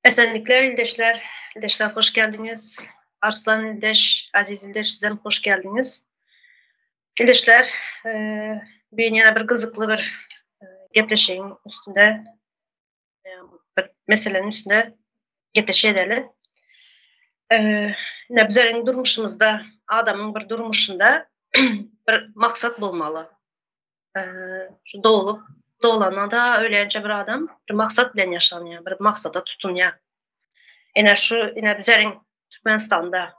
Esenlikler ildeşler. Ildeşler hoş geldiňiz. Arslan ildeş, Aziz ildeş sizem hoş geldiňiz. Ildeşler, bu gün ýene bir gyzykly bir gepleşigiň üstünde bir meseleniň üstünde gepleşik edeli. Ine bizleriň durmuşymyzda, adamyň bir durmuşynda bir maksat bolmaly. Şu doglup, doglanda da ölýänçä bir adam bir maksat bilen ýaşanýar, bir maksada tutunýar. Ine şu ine bizleriň Türkmenistanda,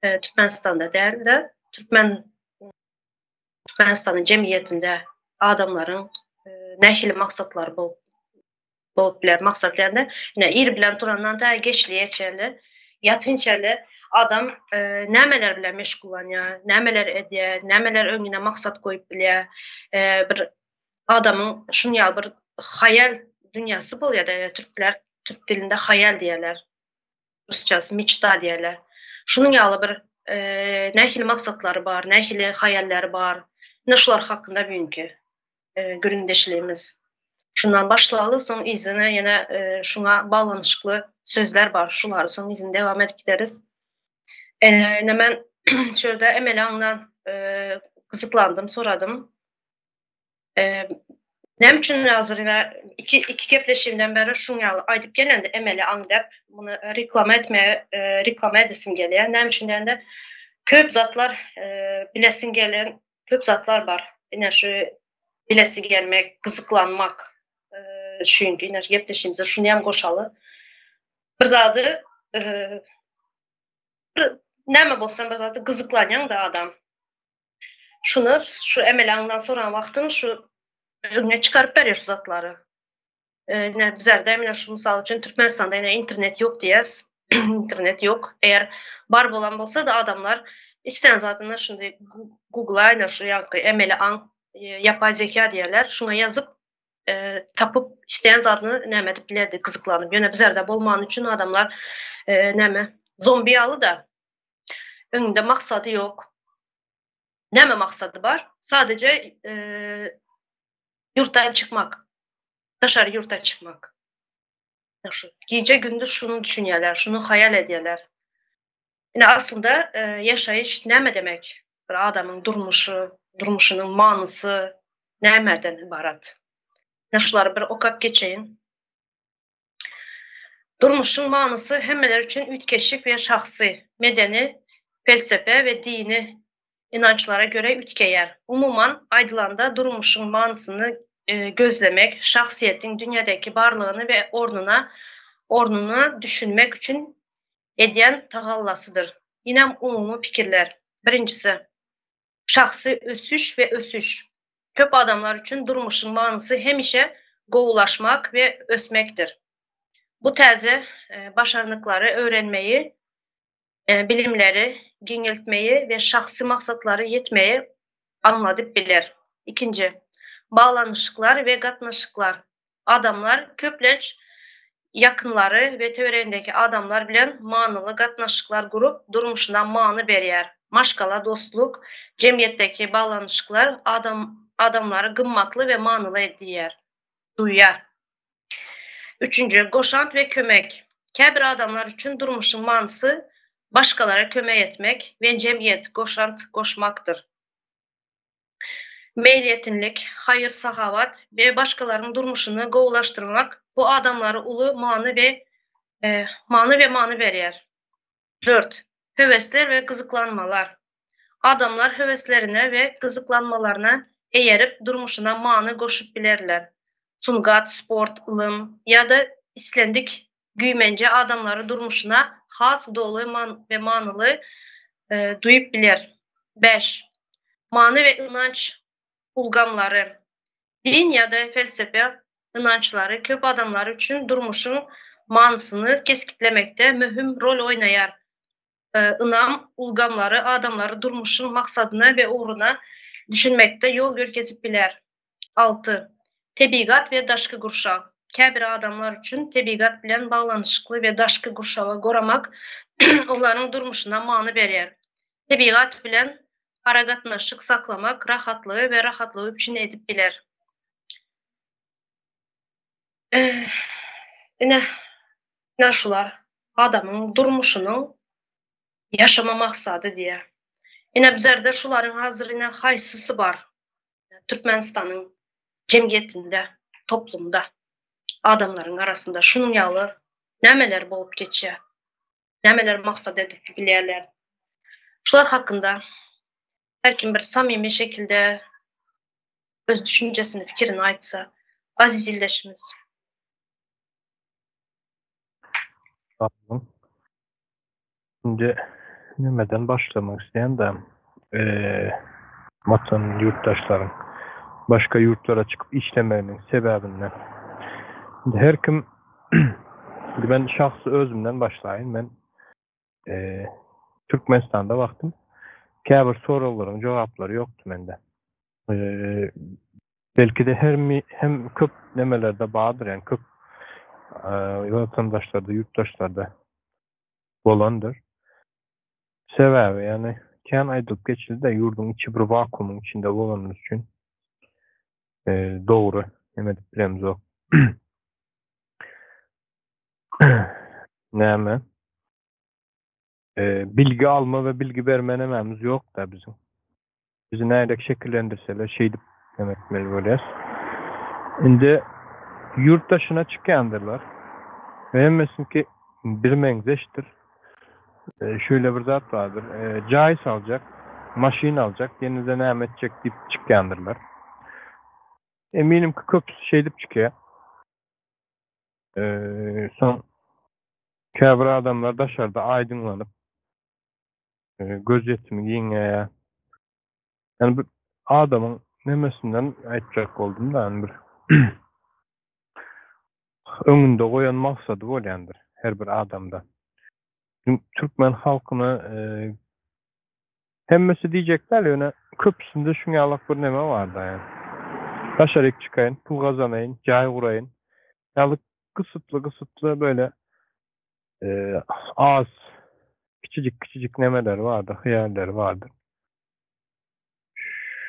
Türkmenistanda däl-de, Türkmen Türkmenistanyň jemgyýetinde adamlaryň nähili maksatlary bolup bolup biler? Maksat diýende, ine ir bilen turandan tä geçliýe çenli, ýatynçaly adam nämeler bilen meşgullanýar, nämeler edýär, nämeler öňüne maksat goýup bilýär. Bir adamyň şuny ýaly bir haýal dünýäsi bolýar-da, türkler türk dilinde haýal diýerler. Rusçasy meçta diýerler. Şunuň ýaly bir nähili maksatlary bar, nähili haýallary bar. Ine şular hakynda bugünki gürrüňdeşligimiz. Şundan başlaly, soň yzyna ýene şuňa baglanyşykly sözler bar. Şulary soň yzyny dowam edip gideris. Ine men şu ýerde emeli aňdan gyzyklandym, soradym. Näme üçin hazir ine iki iki gepleşigimden bäri şuň ýaly aýdyp gelende emeli aň dep muny reklama etmegi reklama edesim gelýär. Näme üçin diýende köp zatlar bilesiň gelen köp zatlar bar. Ine şu bilesi gelmek, gyzyklanmak üçin ine gepleşigimize şuny hem goşaly. Bir zady bir näme bolsa bir zady gyzyklanýaň-da adam. Şuny şu emeli aňdan soran wagtyň şu öňüne çykaryp berýär şu zatlary. Ine bizlerde mine şu mysal üçin Türkmenistanda ine internet ýok diýýäs. Internet ýok. Eger bar bolan bolsa-da adamlar islän zadyny şuny Google-a ine şu ýaňky emeli aň ýapay zeka diýýärler. Şuňa ýazyp tapyp isleýän zadyny näme edip bilerdi gyzyklanyp. Ýöne bizlerde bolmany üçin adamlar näme zombi ýaly-da. Öňünde maksady ýok. Näme maksady bar? Sadece ýurtdan çykmak. Daşary ýurta çykmak. Şu gije gündüz şuny düşünýärler, şuny haýal edýärler. Ine aslynda ýaşaýyş näme demek? Bir adamyň durmuşy, durmuşynyň manysy nämeden ybarat? Ine şulary bir okap geçeýin. Durmuşyň manysy hemmeler üçin üýtgeşik we şahsy, medeni, pelsepe we dini ynançlara görä üýtgeýär. Umuman aýdylanda, durmuşyň manysyny gözlemek, şahsyýetiň dünýädäki barlygyny we ornuna ornuna düşünmek üçin edýän tagallasydyr. Inem umumy pikirler. Birinjisi. Şahsy ösüş we ösüş. Köp adamlar üçin durmuşyň manysy hemişe gowulaşmak we ösmekdir. Bu täze başarnyklary öwrenmeyi, bilimleri giňeltmeyi we şahsy maksatlara ýetmeyi aňladyp biler. Ikinji, baglanyşyklar we gatnaşyklar. Adamlar köplenç ýakynlary we töweregindäki adamlar bilen manyly gatnaşyklar gurup, durmuşyna many berýär. Maşgala, dostluk, jemgyýetdäki baglanyşyklar adam adamlary gymmatly we manyly edýär, duýýar. Üçünji, goşant we kömek. Käbir adamlar üçin durmuşyň manysy başgalara kömek etmek we jemgyýet goşant goşmakdyr. Meýletinlik, haýyr-sahawat we başgalaryň durmuşyny gowulaşdyrmak bu adamlara uly many we many we many berýär. Dört, höwesler we gyzyklanmalar. Adamlar höweslerine we gyzyklanmalaryna eýerip durmuşyna many goşup bilerler. Sungat, sport, ylym ýa-da islendik güýmenje adamlary durmuşyna has doly we manyly duýup biler. Bäş. Many we ynanç ulgamlary. Din ýa-da felsepe ynançlary köp adamlar üçin durmuşyň manysyny kesgitlemekde möhüm rol oýnaýar. Ynam ulgamlary adamlary durmuşyň maksadyna we ugruna düşünmekde ýol görkezip biler. 6. Tebigat we daşky gurşaw. Käbir adamlar üçin tebigat bilen baglanyşykly we daşky gurşawa goramak olaryň durmuşyna many berýär. Tebigat bilen aragatnaşyk saklamak rahatlygy we rahatlygy üpjün edip biler. Ine, Ine şular adamyň durmuşynyň ýaşama maksady diýýär. Ine bizlerde şularyň hazir ine haýsysy bar Türkmenistanyň jemgyýetinde, toplumda, adamlaryň arasynda şunuň ýaly nämeler bolup geçýär? Nämeler maksat edip bilýärler? Şular hakynda her kim bir samimi şekilde öz düşünjesini, pikirini aýtsa, aziz ildeşimiz. Sag boluň. Indi nämeden başlamak isleýän-de, watan ýurtdaşlaryň başga ýurtlara çykyp işlemeginiň sebäbinden. Indi her kim, indi men şahsy özümden başlaýyn, men Türkmenistanda wagtym käbir soraglaryň jogaplary ýokdy mende. Belki-de her hem köp nemelerde bardyr, ýagny köp watandaşlarda, ýurtdaşlarda bolandyr. Sebäbi, ýagny kän aýdylyp geçildi-de, ýurduň içi bir wakuumyň içinde bolany üçin dogry neme edip bilemzok. Näme? Bilgi alma we bilgi berme nemämiz ýok-da biziň. Bizi nädek şekillendirseler şeýdip neme etmeli bolýas. Indi ýurt daşyna çykýandyrlar. We hemmesiniňki birmeňzeşdir. Şeýle bir zat bardyr. Jaý saljak, maşyn aljak, ýene-de näme etjek diýip çykýandyrlar. Eminim ki köpüsi şeýdip çykýar. Soň käbir adamlar daşarda aýdyňlanyp, gözýetimi giňeýär. Ýani bu adamyň nemesinden aýtjak boldum-da, ýani bir öňünde goýan maksady bolýandyr her bir adamda. Türkmen halkyna hemmesi diýjek däl, ýöne köpüsinde şuň ýalak bir neme bar-da ýani. Daşaryk çykaýyn, pul gazanaýyn, jaý guraýyn. Ýaly gysytly-gysytly böyle az kiçijik-kiçijik nemeleri bardyr, hyýallary bardyr.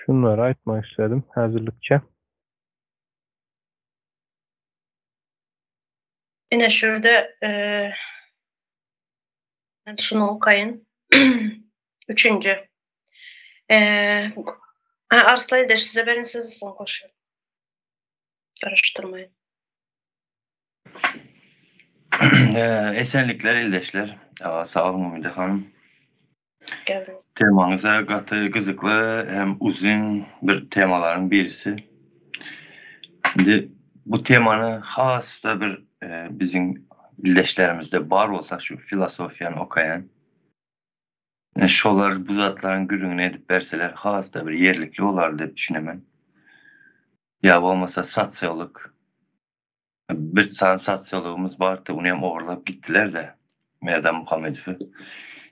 Şunlary aýtmak isledim häzirlikçe. Ine şurada men şuny okaýyn. Üçünji. Arslan ildeş size berin sözü soň goşayyn. Garaşdyrmaýyn. Esenlikler ildeşler. Sag boluň Umyda hanym. Temaňyza gaty gyzykly hem uzyn bir temalaryň birisi. Indi bu temany has-da bir biziň ildeşlerimizde bar bolsa şu filosofiýany okaýan. Şolar bu zatlaryň gürrüňini edip berseler has-da bir ýerlikli bolardy diýip düşünemen. Ýa bolmasa sosiolog. Bir sany sosiologymyz bardy, ony hem ogurlap gitdiler-de, Merdan Muhammedowy.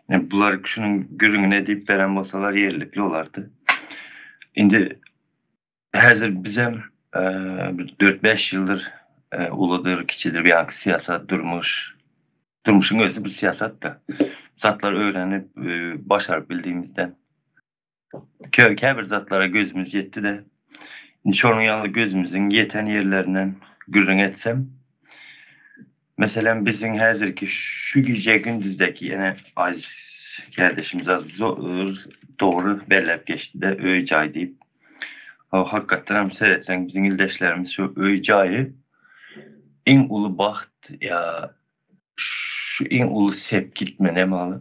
Indi bular şunuň gürrüňini edip beren bolsalar ýerlikli bolardy. Indi häzir bizem bir dört-bäş ýyldyr uludyr, kiçidir bir ýaňky syýasat, durmuş, durmuşyň özi bir syýasat-da. Zatlary öwrenip, başaryp bildigimizden Käbir zatlara gözümiz ýetdi-de. Indi şonuň ýaly gözümiziň ýeten ýerlerinden gürrüň etsem, meselem, biziň häzirki şu gije-gündüzdäki ýene Aziz kärdeşimiz dogry belläp geçdi-de, öý-jaý diýip. Hakykatdan hem seretseň, biziň ildeşlerimiz şu öý-jaýy iň uly bagt ýa Şu iň uly sepgit men hem aly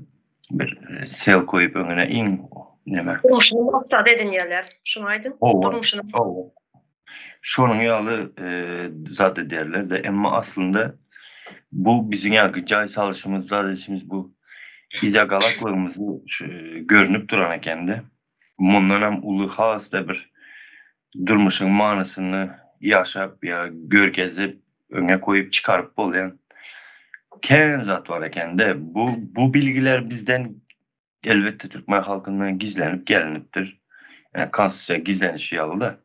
bir sel koýup öňüne iň neme. Durmuşyny maksat edinýärler. Şuny aýdyň. Durmuşyny. Şonuň ýaly zat edýärler-de, emma aslynda bu biziň ýaňky jaý salyşymyz, zat edişimiz bu yzagalaklygymyzy görnüp duran ekende. Mundan hem uly has-da bir durmuşyň manysyny ýaşap ýa görkezip öňe koýup çykaryp bolýan kän zat bar ekende. Bu bu bilgiler bizden elbetde türkmen halkyndan gizlenip gelinipdir. Yani konstitusiýa gizlenişi ýaly-da.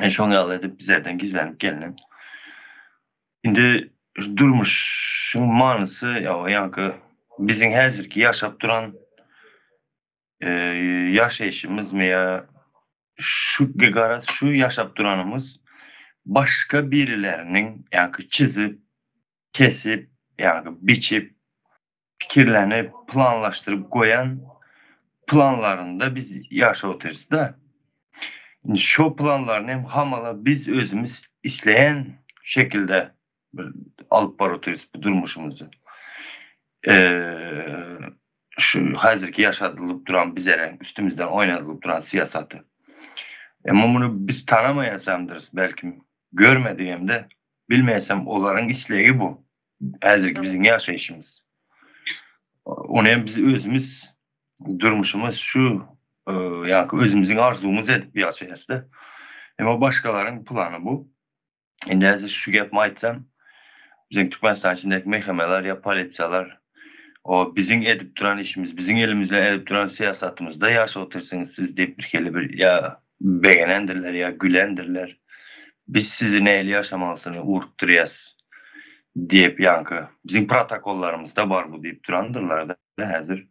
Yani şoň ýaly edip bizlerden gizlenip gelinen. Indi durmuşyň manysy ýa ýaňky biziň häzirki ýaşap duran ýaşaýşymyzmy ýa şu garaz şu ýaşap duranymyz başga birileriniň ýaňky çyzyp, kesip ýagny biçip, pikirlenip, planlaşdyryp goýan planlarynda biz ýaşap otyrys-da. Indi şo planlaryny hem hamala biz özümiz isleýän şekilde bir alyp baryp otyrys bu durmuşymyzy. Şu häzirki ýaşadylyp duran bizere üstümizden oýnadylyp duran syýasaty. Emma muny biz tanamaýasamdyrys belkim, görmedigem-de, bilmeýäsem olaryň islegi bu. Häzirki biziň ýaşaýşymyz. Ony hem biz özümiz durmuşymyz şu ýa-da özümiziň arzuwymyz edip ýaşaýasda. Emma başgalaryň plany bu. Indi häzir şu gepimi aýtsam, biziň Türkmenistan içindäki MHM-ler ýa polisiýalar o biziň edip duran işimiz, biziň elimizden edip duran syýasatymyzda ýaşap otyrsyňyz siz diýip bir hili bir ýa begenendirler ýa gülendirler. Biz sizi nähili ýaşamalysyny ugrukdyrýas diýip ýaňky biziň protokollarymyzda bar bu diýip durandyrlar-da häzir.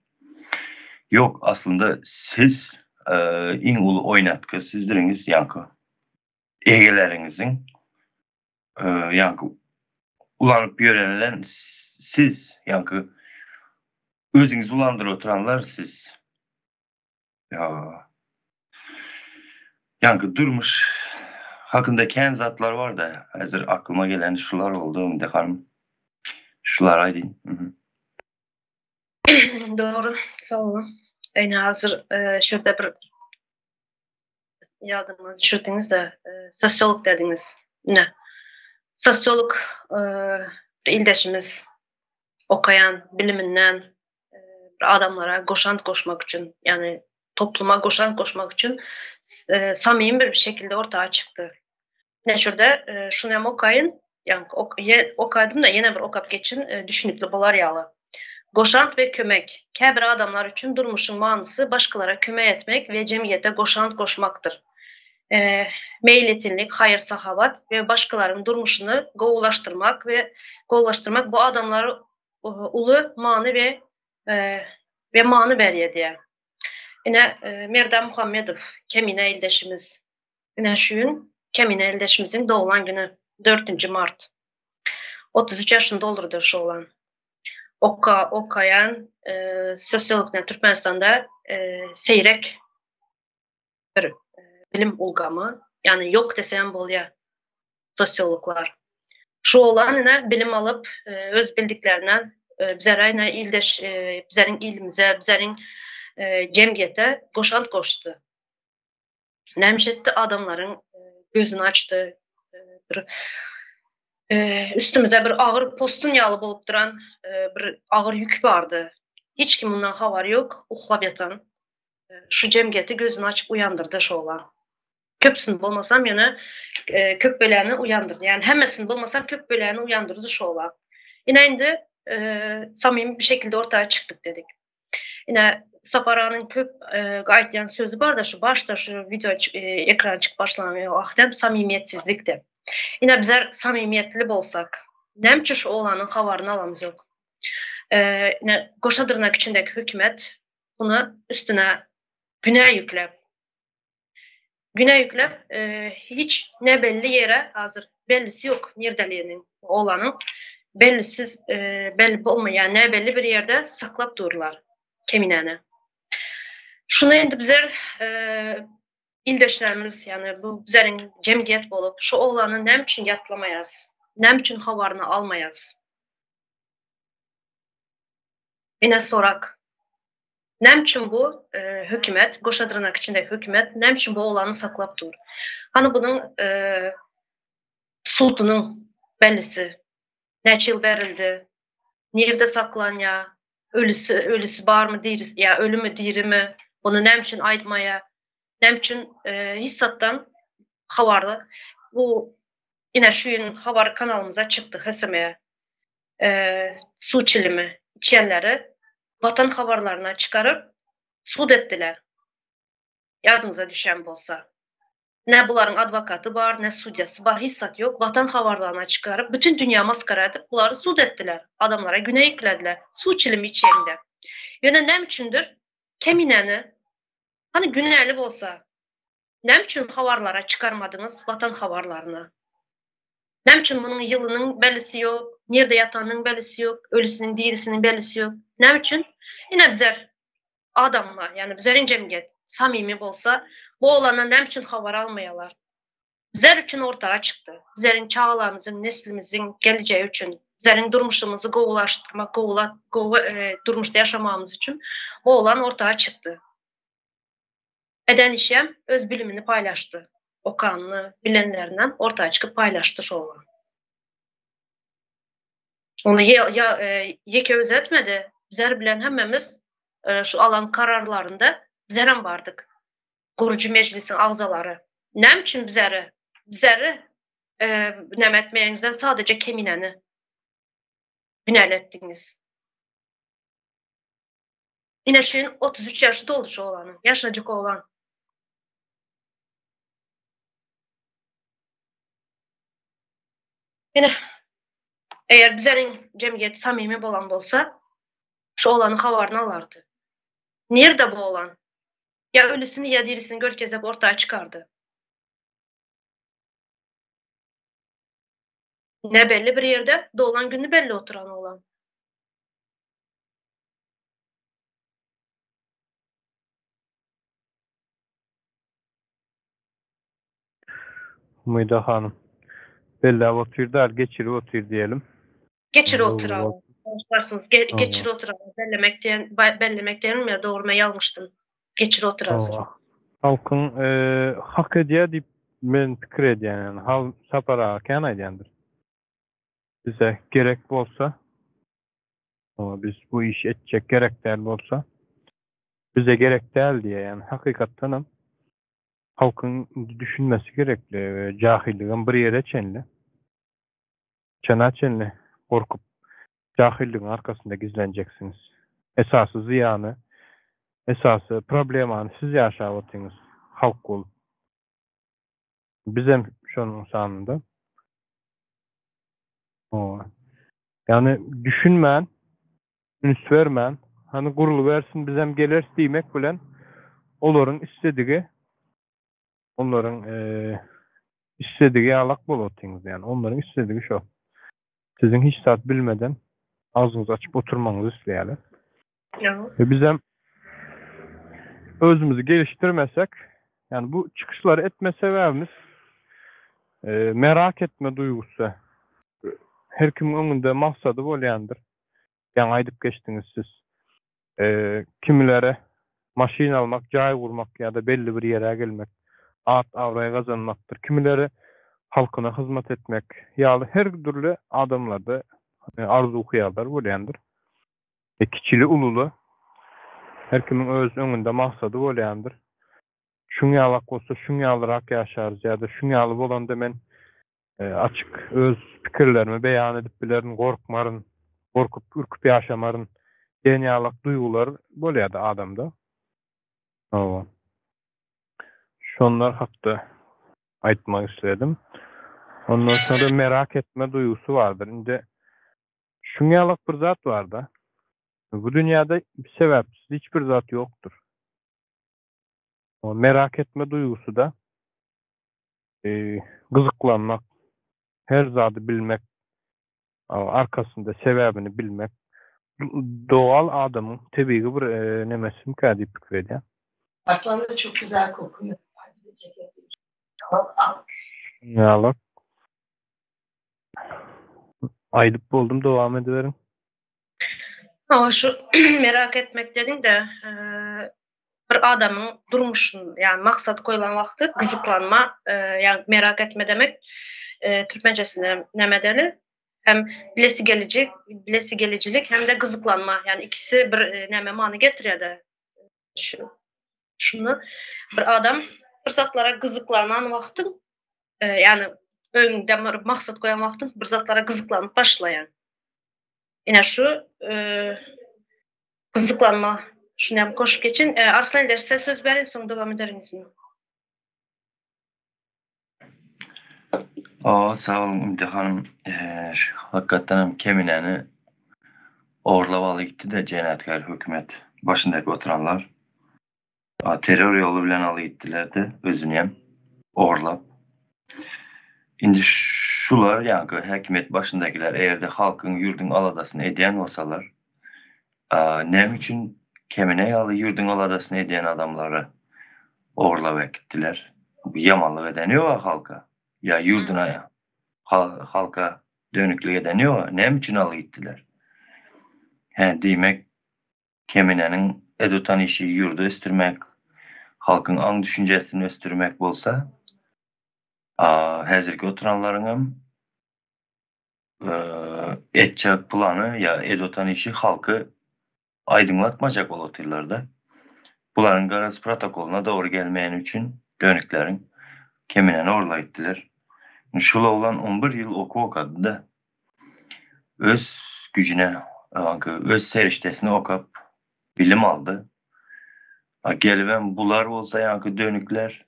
Ýok, aslynda siz iň uly oýnatgy sizdiriňiz ýaňky egeleriňiziň ýaňky ulanyp ýörenilen siz ýaňky özüňizi ulandyryp oturanlar siz. Ýa ýaňky durmuş hakynda kän zatlar bar-da, häzir aklyma gelen şular boldy, Ümide hanym. Şulary aýdyn. Dogry, sag boluň. Ine hazir şu ýerde bir ýadyma düşürdiňiz-de, sosiolog dediňiz. Ine, sosiolog bir ildeşimiz okaýan biliminden bir adamlara goşant goşmak üçin, ýagny topluma goşant goşmak üçin samimi bir şekilde orta çykdy. Ine şurada şuny hem okaýyn, ýagny okadym-da ýene bir okap geçin, düşünikli bolar ýaly. Goşant we kömek. Käbir adamlar üçin durmuşyň manysy başgalara kömek etmek we jemgyýete goşant goşmakdyr. Meýletinlik, haýyr-sahawat we başgalaryň durmuşyny gowulaşdyrmak we gowulaşdyrmak bu adamlara uly many we we many berýär diýýär. Ine, Merdan Muhammedow, kemine ildeşimiz. Ine şu gün kemine ildeşimiziň doglan güni, dördünji mart. 33 ýaşyny doldurdy şu oglan. Oka, okaýan e, sosiolog Türkmenistanda e, seýrek bir e, bilim ulgamy, ýagny ýok desem bolýar sosiologlar. Şu oglan ine bilim alyp e, öz bildiklerinden e, bizlere ine ildeş e, bizleriň ilimize, bizleriň e, jemgyýete goşant goşdy. Näme etdi? Adamlaryň e, gözüni açdy. E, bir e, üstümizde bir agyr postun ýaly bolup duran bir agyr ýük bardy. Hiç kim mundan habary ýok, uklap ýatan. Şu jemgyýeti gözüni açyp uýandyrdy şu oglan. Köpüsini bolmasam ýöne köp böleğini uýandyrdy. Ýani hemmesini bolmasam köp böleğini uýandyrdy şu oglan. Ine indi e, samimi bir şekilde ortaya çykdyk dedik. Ine Sapar aganyň köp e, aýtýan sözi bar-da şu başda şu video e, ekran çykyp başlan wagtam samimiýetsizlik diýip. Ine bizler samimiýetli bolsak, näme üçin şu oglanyň habaryny alamyz ýok? E, ine goşa dyrnak içindäki hökümet muny üstüne günä ýükläp günä ýükläp e, hiç ne belli ýere hazir bellisi ýok nirdeliginiň oglanyň bellisiz e, belli bolmaýan näbelli bir ýerde saklap durlar keminäni. Şuny indi bizler e, ildeşlerimiz ýagny bu bizleriň jemgyýet bolup şu oglany näme üçin ýatlamaýas? Näme üçin habaryny almaýas? Ine sorak. Näme üçin bu e, hökümet, goşa dyrnak içindäki hökümet näme üçin bu oglany saklap dur? Hany bunuň e, sudunyň bellisi näçe ýyl berildi? Nirde saklanýar? Ölüsi ölüsi barmy, dirisi ýa ölümi, dirimi? Bunu näme üçin aýtmaýar? Näme üçin e, hiç zatdan habarly? Bu ine şu ýyl habar kanalymyza çykdy HSM. E, suw çilimi içenleri Watan habarlaryna çykaryp sud etdiler. Ýadyňyza düşen bolsa. Ne bularyň adwokaty bar, ne sudýasy bar, hiç zat ýok. Watan habarlaryna çykaryp, bütün dünýä maskara edip, bulary sud etdiler. Adamlara güne ýüklediler. Suw çilimi içeňde. Ýöne näme üçindir Keminäni hany günäli bolsa, näme üçin habarlara çykarmadyňyz Watan habarlaryna? Näme üçin munuň ýylynyň bellisi ýok, nirde ýatanynyň bellisi ýok, ölüsiniň dirisiniň bellisi ýok. Näme üçin? Ine bizler adamlar, ýagny bizleriň jemgyýet samimi bolsa, bu oglandan näme üçin habar almaýarlar? Bizler üçin ortaga çykdy. Bizleriň çagalarymyzyň, neslimiziň gelejegi üçin, bizleriň durmuşymyzy gowulaşdyrmak, gowula, gowy durmuşda ýaşamagymyz üçin bu oglan ortaga çykdy. Eden işem öz bilimini paýlaşdy. Okanyny, bilenlerinden ortaga çykyp paýlaşdy şo oglan. Ony ýeke özi etmedi. Bizler bilen hemmemiz şu alan kararlarynda bizlerem bardyk. Gurujy mejlisiň agzalary. Näme üçin bizleri, bizleri näme etmeýäňizden sadaja Keminäni günäli etdiňiz? Ine şu ýyl 33 ýaşy doldy şu oglanyň. Ýaşajyk oglan. Ine eger bizleriň jemgyýet samimi bolan bolsa, şu oglanyň habaryny alardy. Nirde bu oglan? Ýa ölüsini ýa dirisini görkezip orta çykardy. Ne belli bir ýerde doglan günü belli oturan oglan. Umyda hanym. Belläp otyr däl, geçirip otyr diýelim. Geçir otur abi. Başlarsınız. Ge geçir otur abi. Bellemek diýen bellemek diýenim ýa dogry men ýalňyşdym. Geçir otur hazir. Halkyň hak edýär diýip men pikir edýän ýani hal Sapar aga kän aýdýandyr. Bize gerek bolsa biz bu işi etjek gerek däl bolsa bize gerek däl diýýär ýani hakykatdanam halkyň indi düşünmesi gerekli jahilligem bir ýere çenli. Çena çenli gorkup jahilligiň arkasynda gizlenjeksiňiz. Esasy zyýany, esasy problemany siz ýaşap otyňyz halk bolup. Bizem şonuň sanynda. Hawa. Ýagny düşünmän, üns bermän, hany gurlubersin bizem geleris diýmek bilen olaryň isledigi Onlaryň isledigi ýalak bolup otyňyz ýani. Onlaryň isledigi şo. Siziň hiç zat bilmeden agzyňyzy açyp oturmagyňyzy isleýärler. We bizem özümizi gelişdirmesek, ýani bu çykyşlary etme sebäbimiz merak etme duýgusy. Her kimiň öňünde maksady bolýandyr. Ýaňy aýdyp geçdiňiz siz. Kimilere maşyn almak, jaý gurmak ýa-da belli bir ýere gelmek, at-abraý gazanmakdyr. Kimileri halkyna hyzmat etmek ýaly her dürli adamlarda arzuw-hyýallar bolýandyr. Kiçili-ululy her kimiň öz öňünde maksady bolýandyr. Şuň ýalak bolsa şuň ýalyrak ýaşarys ýa-da şuň ýaly bolanda men Açyk öz pikirlerimi beýan edip bilerin, gorkmaryn, gorkup, ürküp ýaşamaryn diýen ýalak duýgular bolýar-da adamda. Hawa. Şonlar hakda aýtmak isledim. Ondan soňra merak etme duýgusy bardyr. Indi şuň ýalak bir zat bar-da. Bu dünýäde sebäpsiz hiç bir zat ýokdur. Merak etme duýgusy-da gyzyklanmak, her zady bilmek, arkasynda sebäbini bilmek dogal adamyň tebigy bir nemesimkä diýip pikir edýän. Arslan da çok güzel kokuyor. Ýalak. Aýdyp boldum dowam ediberiň. Hawa şu merak etmek dediň-de, bir adamyň durmuşyn, ýagny maksat goýlan wagty gyzyklanma, ýagny merak etme demek, türkmençesinde näme deli? Hem bilesi geliji, bilesi gelijilik hem-de gyzyklanma, ýagny ikisi bir näme many getirýär-de. Şu şuny bir adam bir zatlara gyzyklanan wagty, ýagny öňünde bir maksat goýan wagty bir zatlara gyzyklanyp başlaýar. Ine şu gyzyklanma şuny hem goşup geçin. Arslan ileri size söz berin soň dowam ederiňiz. Aa, sag boluň Ümde hanym. Hakykatdan hem Keminäni ogurlap alyp gitdi-de jenaýatkär hökümet başyndaky oturanlar. Terror ýoly bilen alyp gitdiler-de özüni hem ogurlap. Indi şular ýaňky häkimiýet başyndakiler eger-de halkyň ýurduň aladasyny edýän bolsalar, näme üçin Kemine ýaly ýurduň aladasyny edýän adamlary ogurlap äkitdiler? Bu ýamanlyk edeni ýog-a halka, ýa ýurduna halka dönüklik edeni ýog-a, näme üçin alyp gitdiler? Hä, diýmek, Keminäniň edutan işi ýurdy ösdürmek, halkyň aň-düşünjesini ösdürmek bolsa, a häzirki oturanlaryňam etjek plany ýa edutan işi halky aýdyňlatmajak bolup otyrlar-da. Bularyň garaz protokolyna dogry gelmeýäni üçin dönükleriň Keminäni orla gitdiler. Şul oglan on bir ýyl okuw okady-da. Öz güjüne, öz serişdesine okap bilim aldy. A gelibem bular bolsa ýaňky dönükler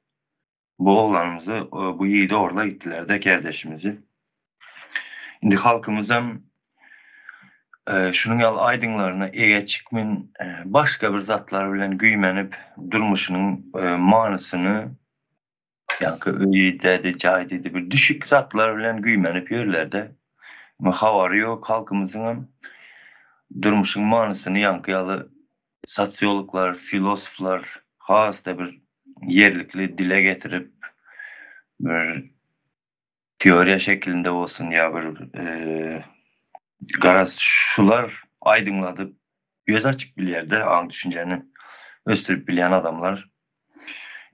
bu oglanymyzy, bu ýigidi orla gitdiler-de kerdeşimizi. Indi halkymyzam şunuň ýaly aýdyňlaryna eýe çykmyn, başga bir zatlar bilen güýmenip durmuşynyň manysyny Ýaňky öýi dädi, jaý diýdi, bir düşük zatlar bilen güýmenip ýörler-de. Habary ýok halkymyzyňam durmuşyň manysyny ýaňky ýaly sosiologlar, filosoflar has-da bir ýerlikli dile getirip, bir teoriýa şekilinde bolsun ýa bir garaz şular aýdyňladyp göz açyp bilýär-de aň-düşünjäni ösdürip bilýän adamlar.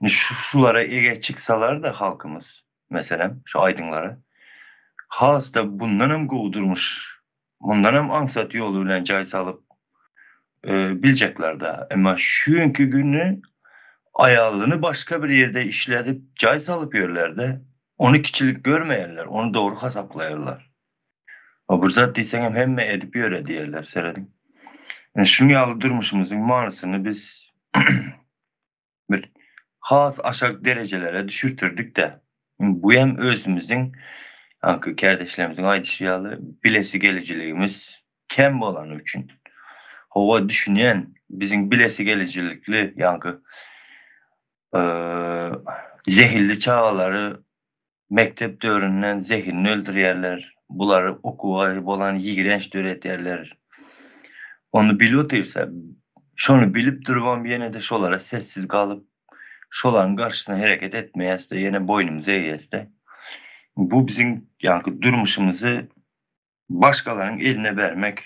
Indi şulara eger çyksalar-da halkymyz, meselem, şu aýdyňlara, has-da bundanam gowy durmuş, mundanam aňsat ýoly bilen jaý salyp biljekler-de. Emma şu günki güni aýalyny başga bir ýerde işledip jaý salyp ýörler-de, ony kiçilik görmeýärler, ony dogry hasaplaýarlar. Bir zat diýseňem hemme edip ýöre diýerler, serediň. Indi şunuň ýaly durmuşymyzyň manysyny biz bir has aşak derejelere düşürtirdik-de. Bu hem özümiziň, ýaňky kärdeşlerimiziň aýdyşy ýaly, bilesigelijiligimiz kem bolany üçin. Hawa, düşünýän, biziň bilesigelijilikli, ýaňky zehilli çagalary Mekdep döwründen zehinini öldürýärler, bulary okuwa bolan ýigrenç döredýärler. Ony bilip otyrsa, şony bilip durubam ýene-de şolara sessiz galyp, şolaryň garşysyna hereket etmeýäs-de, ýene boýnumyzy egýäs-de. Bu biziň ýaňky durmuşymyzy başgalaryň eline bermek.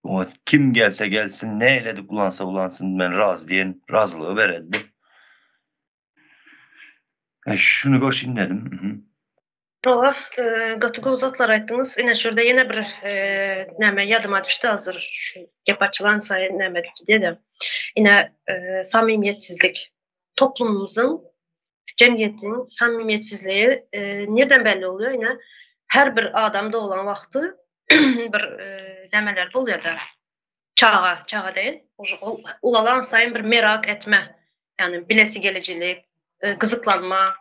Oňa kim gelse gelsin, nähili edip ulansa ulansyn, men razy diýen razylygy beredi. Şuny goşayyn dedim. Hawa, gaty gowy zatlar aýtdyňyz. Ine şu ýerde ýene bir näme ýadyma düşdi hazir şu gep açylan saýyn näme edip gidýär-de. Ine samimiýetsizlik. Toplumymyzyň, jemgyýetiň samimiýetsizligi nirden belli bolýar? Ine her bir adam doglan wagty bir nämeler bolýar-da. Çaga, çaga däl, ulalan saýyn bir merak etme, ýagny bilesigelijilik, gyzyklanma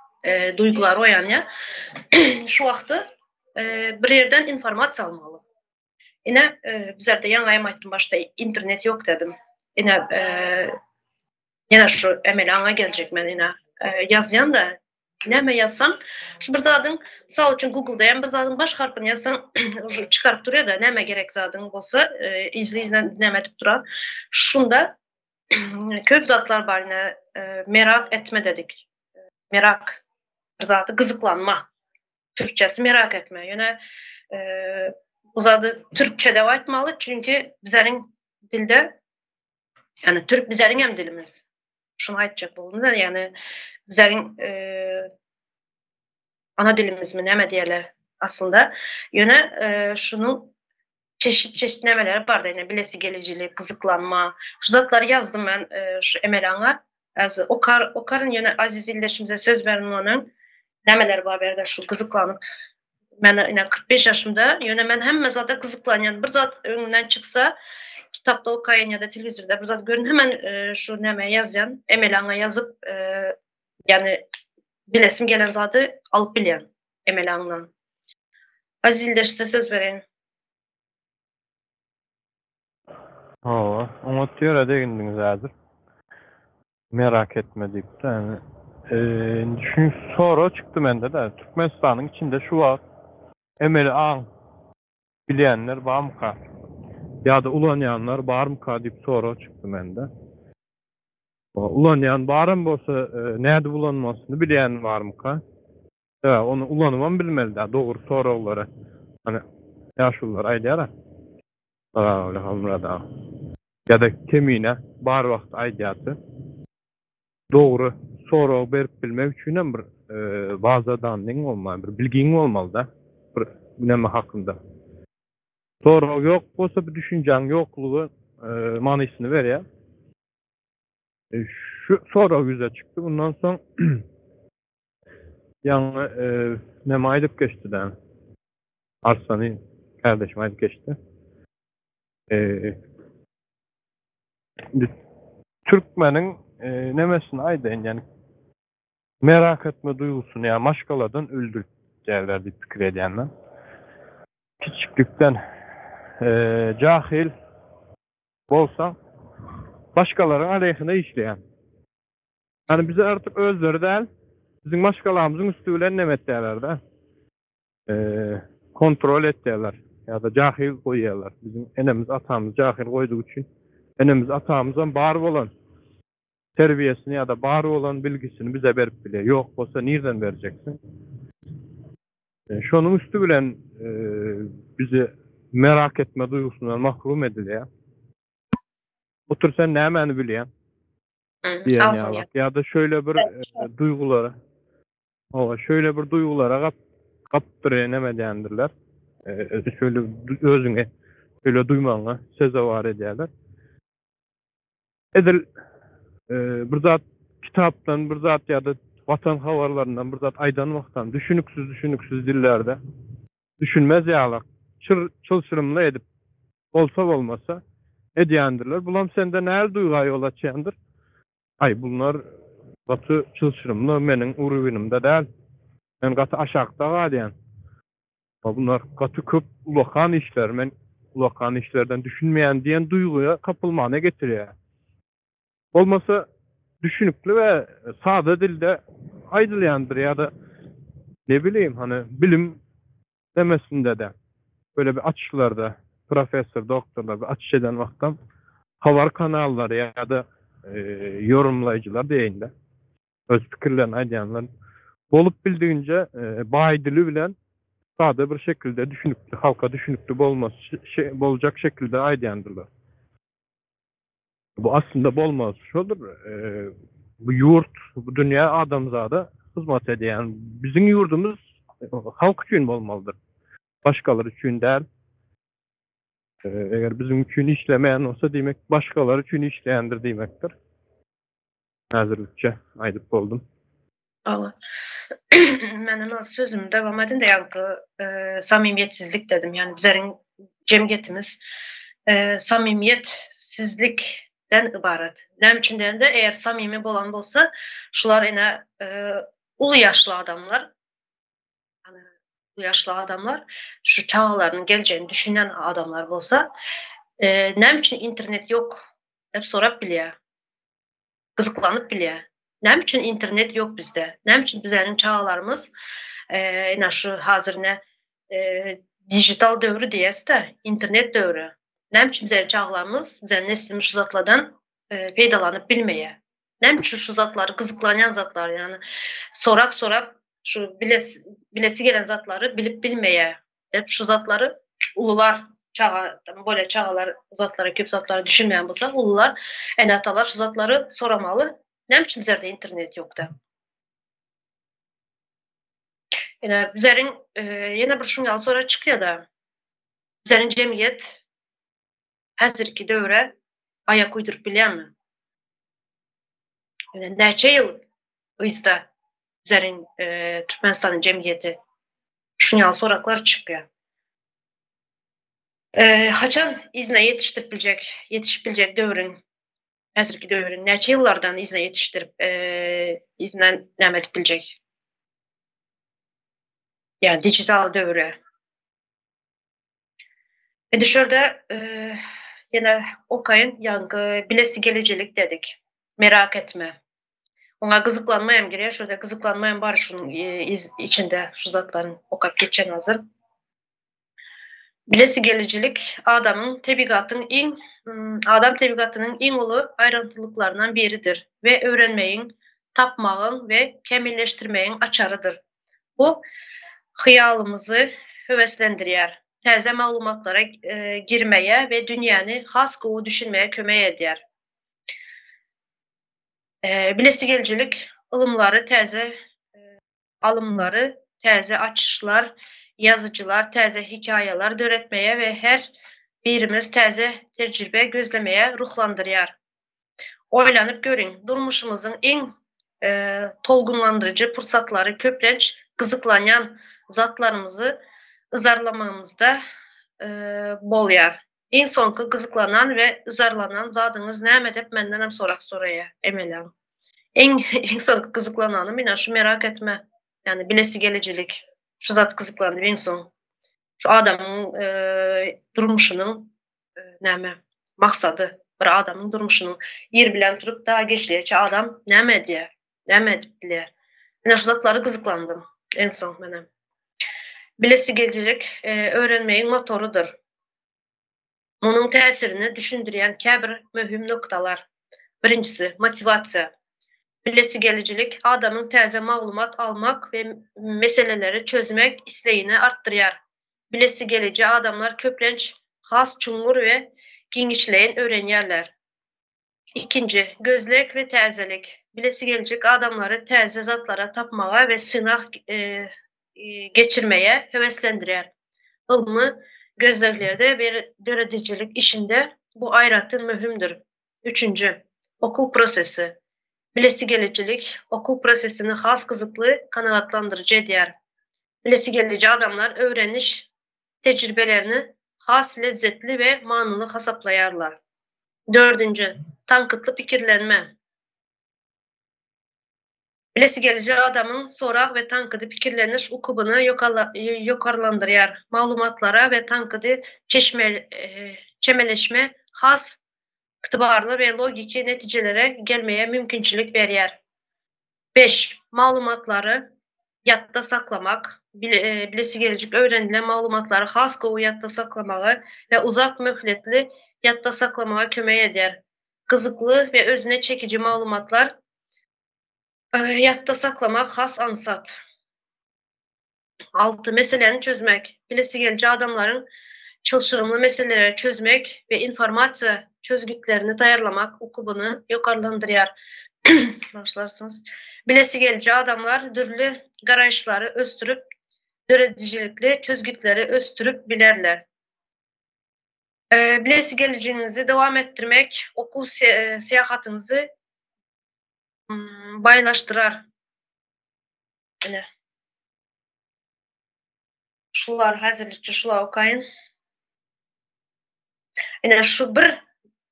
duýgulary oýanýar. Şu wagty bir ýerden informasiýa almaly. Ine, bizlerde ýaňy hem aýtdym başda internet ýok dedim. Ine, ýene şu emeli aňa geljek men ine ýazýan-da Näme ýazsaň, şu bir zadyň, mysal üçin Google-da hem bir zadyň baş harpyny ýazsaň, şu çykaryp durýar-da, näme gerek zadyň bolsa, yzly-yzyna näme edip durar. Şunda köp zatlar bar, ine, merak etme dedik. Merak bir zady gyzyklanma. Türkçesi merak etme. Ýöne bu zady türkçede aýtmaly, çünki bizleriň dilde, ýagny türk bizleriň hem dilimiz. Şuny aýtjak boldum da, ýagny bizleriň ana dilimizmi näme diýerler aslynda. Ýöne şunuň çeşit-çeşit nämeleri bar-da, ýagny bilesi gelijilik, gyzyklanma. Şu zatlary ýazdym men şu emeli aňa. Az okar, okaryn ýöne aziz ildeşimize söz berin onuň nämeleri bar bu ýerde şu gyzyklanyp. Men ine 45 ýaşymda, ýöne men hemme zada gyzyklanýan. Bir zat öňümden çyksa, kitapda okaýyn ýa-da telewizorda bir zat görün, hemen şu näme ýazýan, emeli aňa ýazyp, ýagny bilesim gelen zady alyp bilýän emeli aňdan. Aziz ildeş size söz bereýin. Hawa, oňat ýere degindiňiz häzir. Merak etme diýip-de, ýagny. Indi şu sorag çykdy mende-de, Türkmenistanyň içinde şu wagt emeli aň bilýänler barmyka ýa-da ulanýanlar barmyka diýip sorag çykdy mende. Ulanýan baram bolsa nädip ulanmalysyny bilýän barmyka? Sebäbi ony ulanybam bilmeli-dä dogry soraglary. Hany ýaşulular aýdýar-a. Salam Halmyrat aga. Ýa-da Kemine bar wagty aýdýardy. Dogry sorag berip bilmek üçinem bir baza dannyň bolmaly, bir bilgiň bolmaly-da bir neme hakynda. Sorag ýok bolsa bir düşünjäň ýoklugy manysyny berýär. Şu sorag ýüze çykdy. Bundan soň ýaňy neme aýdyp geçdi-dä. Arslany kärdeşim aýdyp geçdi. Indi türkmeniň nemesini aýdaýyn, ýagny merak etme duýgusyny ýa maşgaladan öldürtýärler diýip pikir edýän men. Kiçiklikden jahyl bolsaň başgalaryň aleýhine işleýän. Ýagny bizi artyk özleri däl, biziň maşgalamyzyň üsti bilen neme etýärler-de. Kontrol etýärler ýa-da jahil goýýarlar. Biziň enemiz atamyz jahil goýdugy üçin enemiz atamyzam bar bolan terbiýesini ýa-da bar bolan bilgisini bize berip bilýär. Ýok bolsa nirden berjeksiň? Şonuň üsti bilen bizi merak etme duýgusyndan mahrum edilýär. Otur sen nämäni bilýäň? Diýen ýaly. Ýa-da şöyle bir duýgulara Hawa, şöyle bir duýgulara gap gapdyrýan näme edýändirler. Şöyle özüňi şöyle duýmagyňa sezewar edýärler. Edil bir zat kitapdan bir zat ýa-da Watan habarlaryndan bir zat aýdan wagtam düşüniksiz düşüniksiz dillerde düşünmez ýalak çyr çylşyrymly edip bolsa bolmasa edýändirler. Bulam sende näl duýga ýol açýandyr? Aý bunlar gaty çylşyrymly meniň uruwinimde däl. Men gaty aşakda galýan. Bunlar gaty köp ulakan işler, men ulakan işlerden düşünmeýän diýen duýgyya kapylmana getirýär. Bolmasa düşünikli we sada dilde aýdylýandyr ýa-da ne bileyim hany bilim demesinde-de böyle bir açyşlarda professor, doktorlar bir açyş eden wagtam habar kanallary ýa-da ýorumlaýjylar diýeýin-de, öz pikirlerini aýdýanlar bolup bildiginje baý dili bilen sada bir şekilde düşünikli, halka düşünikli bolmasy boljak şekilde aýdýandyrlar. Bu aslynda bolmaz. Şodur, bu ýurt, bu dünýä adamzada hyzmat edýän. Biziň ýurdumyz halk üçin bolmalydyr. Başgalar üçin däl. Eger biziň üçin işlemeýän bolsa, diýmek, başgalar üçin işleýändir diýmekdir. Häzirlikçe aýdyp boldum. Hawa. Men ina sözümi dowam edin-de, ýaňky samimiýetsizlik dedim. Ýagny bizleriň jemgyýetimiz samimiýetsizlikden ybarat. Näme üçin diýende, eger samimi bolan bolsa, şular ine uly ýaşly adamlar, uly ýaşly adamlar, şu çagalarynyň geljegini düşünýän adamlar bolsa, näme üçin internet ýok diýip sorap bilýär. Gyzyklanyp bilýär. Näme üçin internet ýok bizde? Näme üçin bizleriň çagalarymyz ine şu hazir ne dijital döwri diýýäs-de, internet döwri. Näme üçin bizleriň çagalarymyz, bizleriň neslimiz şu zatlardan peýdalanyp bilmeýär? Näme üçin şu zatlary gyzyklanýan zatlary, ýagny sorap sorap şu biles bilesi gelen zatlary bilip bilmeýär? Hep şu zatlary ulular çaga bolýa çagalar bu zatlara köp zatlara düşünmeýän bolsa ulular ene-atalar şu zatlary soramaly. Näme üçin bizlerde internet ýokda? Ine bizleriň ýene bir şuň ýaly sorag çykýada. Bizleriň jemgyýet häzirki döwre aýak uýduryp bilýärmi? Ine näçe ýyl yzda bizleriň Türkmenistanyň jemgyýeti Şuň ýaly soraklar çykýar. Haçan yzyna ýetişdirip biljek, ýetişip biljek döwrüň, häzirki döwrüň näçe ýyllardan yzyna ýetişdirip, yzyna näme edip biljek? Ýa digital döwre. Indi şu ýerde ýene okaýyn, ýaňky bilesi gelijilik dedik. Merak etme. Oňa gyzyklanma hem girýär. Şurada gyzyklanma hem bar şunuň içinde şu zatlaryň okap geçen hazir. Bilesigelijilik adamyň tebigatyň iň adam tebigatynyň iň uly aýratynlyklaryndan biridir we öwrenmegiň, tapmagyň we kämilleşdirmegiň açarydyr. Bu hyýalymyzy höweslendirýär, täze maglumatlara girmäge we dünýäni has gowy düşünmäge kömek edýär. Bilesigelijilik ylymlary täze alymlary täze açyşlar, ýazyjylar täze hekaýalar döretmäge we her birimiz täze tejribe gözlemäge ruhlandyrýar. Oýlanyp görüň, durmuşymyzyň iň tolgunlandyryjy pursatlary köplenç gyzyklanýan zatlarymyzy yzarlamagymyzda bolýar. Iň soňky gyzyklanan we yzarlanan zadyňyz näme dep mendenem sorag soraýa Emeläň. Iň iň soňky gyzyklananym ine şu merak etme. Ýagny bilesigelijilik. Şu zat gyzyklandym iň soň. Şu adamyň durmuşynyň näme maksady. Bir adamyň durmuşynyň ir bilen turup da geçleýçe adam näme edýär? Näme edip bilýär? Ine şu zatlary gyzyklandym iň soň menem. Bilesigelijilik öwrenmegiň motorydyr. Munuň täsirini düşündirýän käbir möhüm noktalar. Birinjisi, motiwasiýa. Bilesigelijilik adamyň täze maglumat almak we meseleleri çözmek islegini artdyrýar. Bilesigeliji adamlar köplenç has çuňňur we giňişleýin öwrenýärler. Ikinji, gözleg we täzelik. Bilesigelijik adamlary täze zatlara tapmaga we synag geçirmege höweslendirýär. Ylmy gözleglerde we döredijilik işinde bu aýratyn möhümdir. Üçünji, okuw prosesi. Bilesigelijilik okuw prosesini has gyzykly, kanagatlandyryjy edýär. Bilesigeliji adamlar öwreniş tejribelerini has lezzetli we manyly hasaplaýarlar. Dördünji, tankytly pikirlenme. Bilesigeliji adamyň sorag we tankydy pikirleniş ukybyny ýokarlandyrýar, maglumatlara we tankydy çemeleşme has ygtybarly we logiki netijelere gelmege mümkinçilik berýär. 5. Maglumatlary ýatda saklamak, bilesigeliji öwrenilen maglumatlary has gowy ýatda saklamaga we uzak möhletli ýatda saklamaga kömek edýär. Gyzykly we özüne çekiji maglumatlar ýatda saklamak has aňsat. 6. Meseläni çözmek, bilesigeliji adamlaryň çylşyrymly meseleleri çözmek we informasiýa çözgütlerini taýýarlamak ukybyny ýokarlandyrýar. Bagyşlarsyňyz. Bilesigeliji adamlar dürli garaýyşlary ösdürip, döredijilikli çözgütleri ösdürip bilerler. Bilesigelijiňizi dowam etdirmek okuw syýahatyňyzy baýlaşdyrar. Ine. Şular häzirlikçe şular okaýyn. Ine şu bir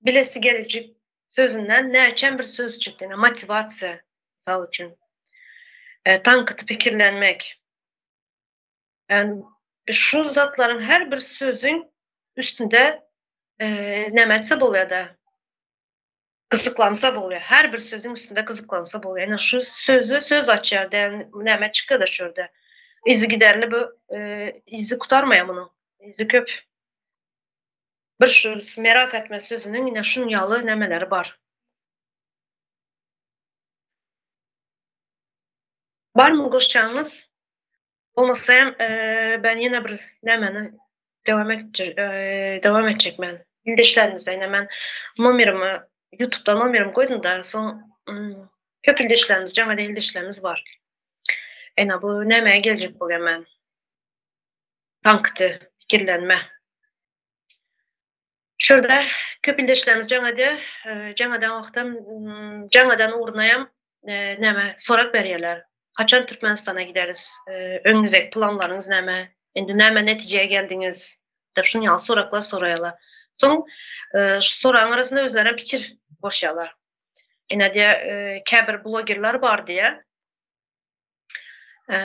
bilesi geliji sözünden näçe bir söz çykdy. Ine motiwasiýa, mysal üçin. E, tankydy pikirlenmek. Yani şu zatlaryň her bir sözüň üstünde e, näme etse bolýar da. Gyzyklansa bolýar. Her bir sözüň üstünde gyzyklansa bolýar. Ine şu sözi söz açýar diýen näme çykýar-da şu ýerde. Yzygiderli bu e, yzy gutarmaýar munuň. Yzy köp. Bir şu merak etme sözüniň ine şuň ýaly nämeleri bar. Barmy goşjagyňyz? Bolmasa hem e, ben ýene bir nämeni dowam etjek, e, dowam etjek men. Ildeşlerimizde ýene men nomerimi YouTube'da nomerimi goýdum da, soň mm, köp ildeşlerimiz, jaň eden ildeşlerimiz bar. Ene bu nämeye geljek bolýar men? Tankydy pikirlenme. Şurada köp ildeşlerimiz jaň edýär. E, jaň eden wagtam mm, jaň eden ugruna e, näme sorag berýärler. Haçan Türkmenistana gideris? E, öňüňizdäki planlaryňyz näme? Indi näme netijeye geldiňiz? Diýip şuny ýaly soraglar soraýarlar. Soň şu soragyň arasynda özleri pikir goşýarlar. Ine diýe käbir blogerler bar diýe.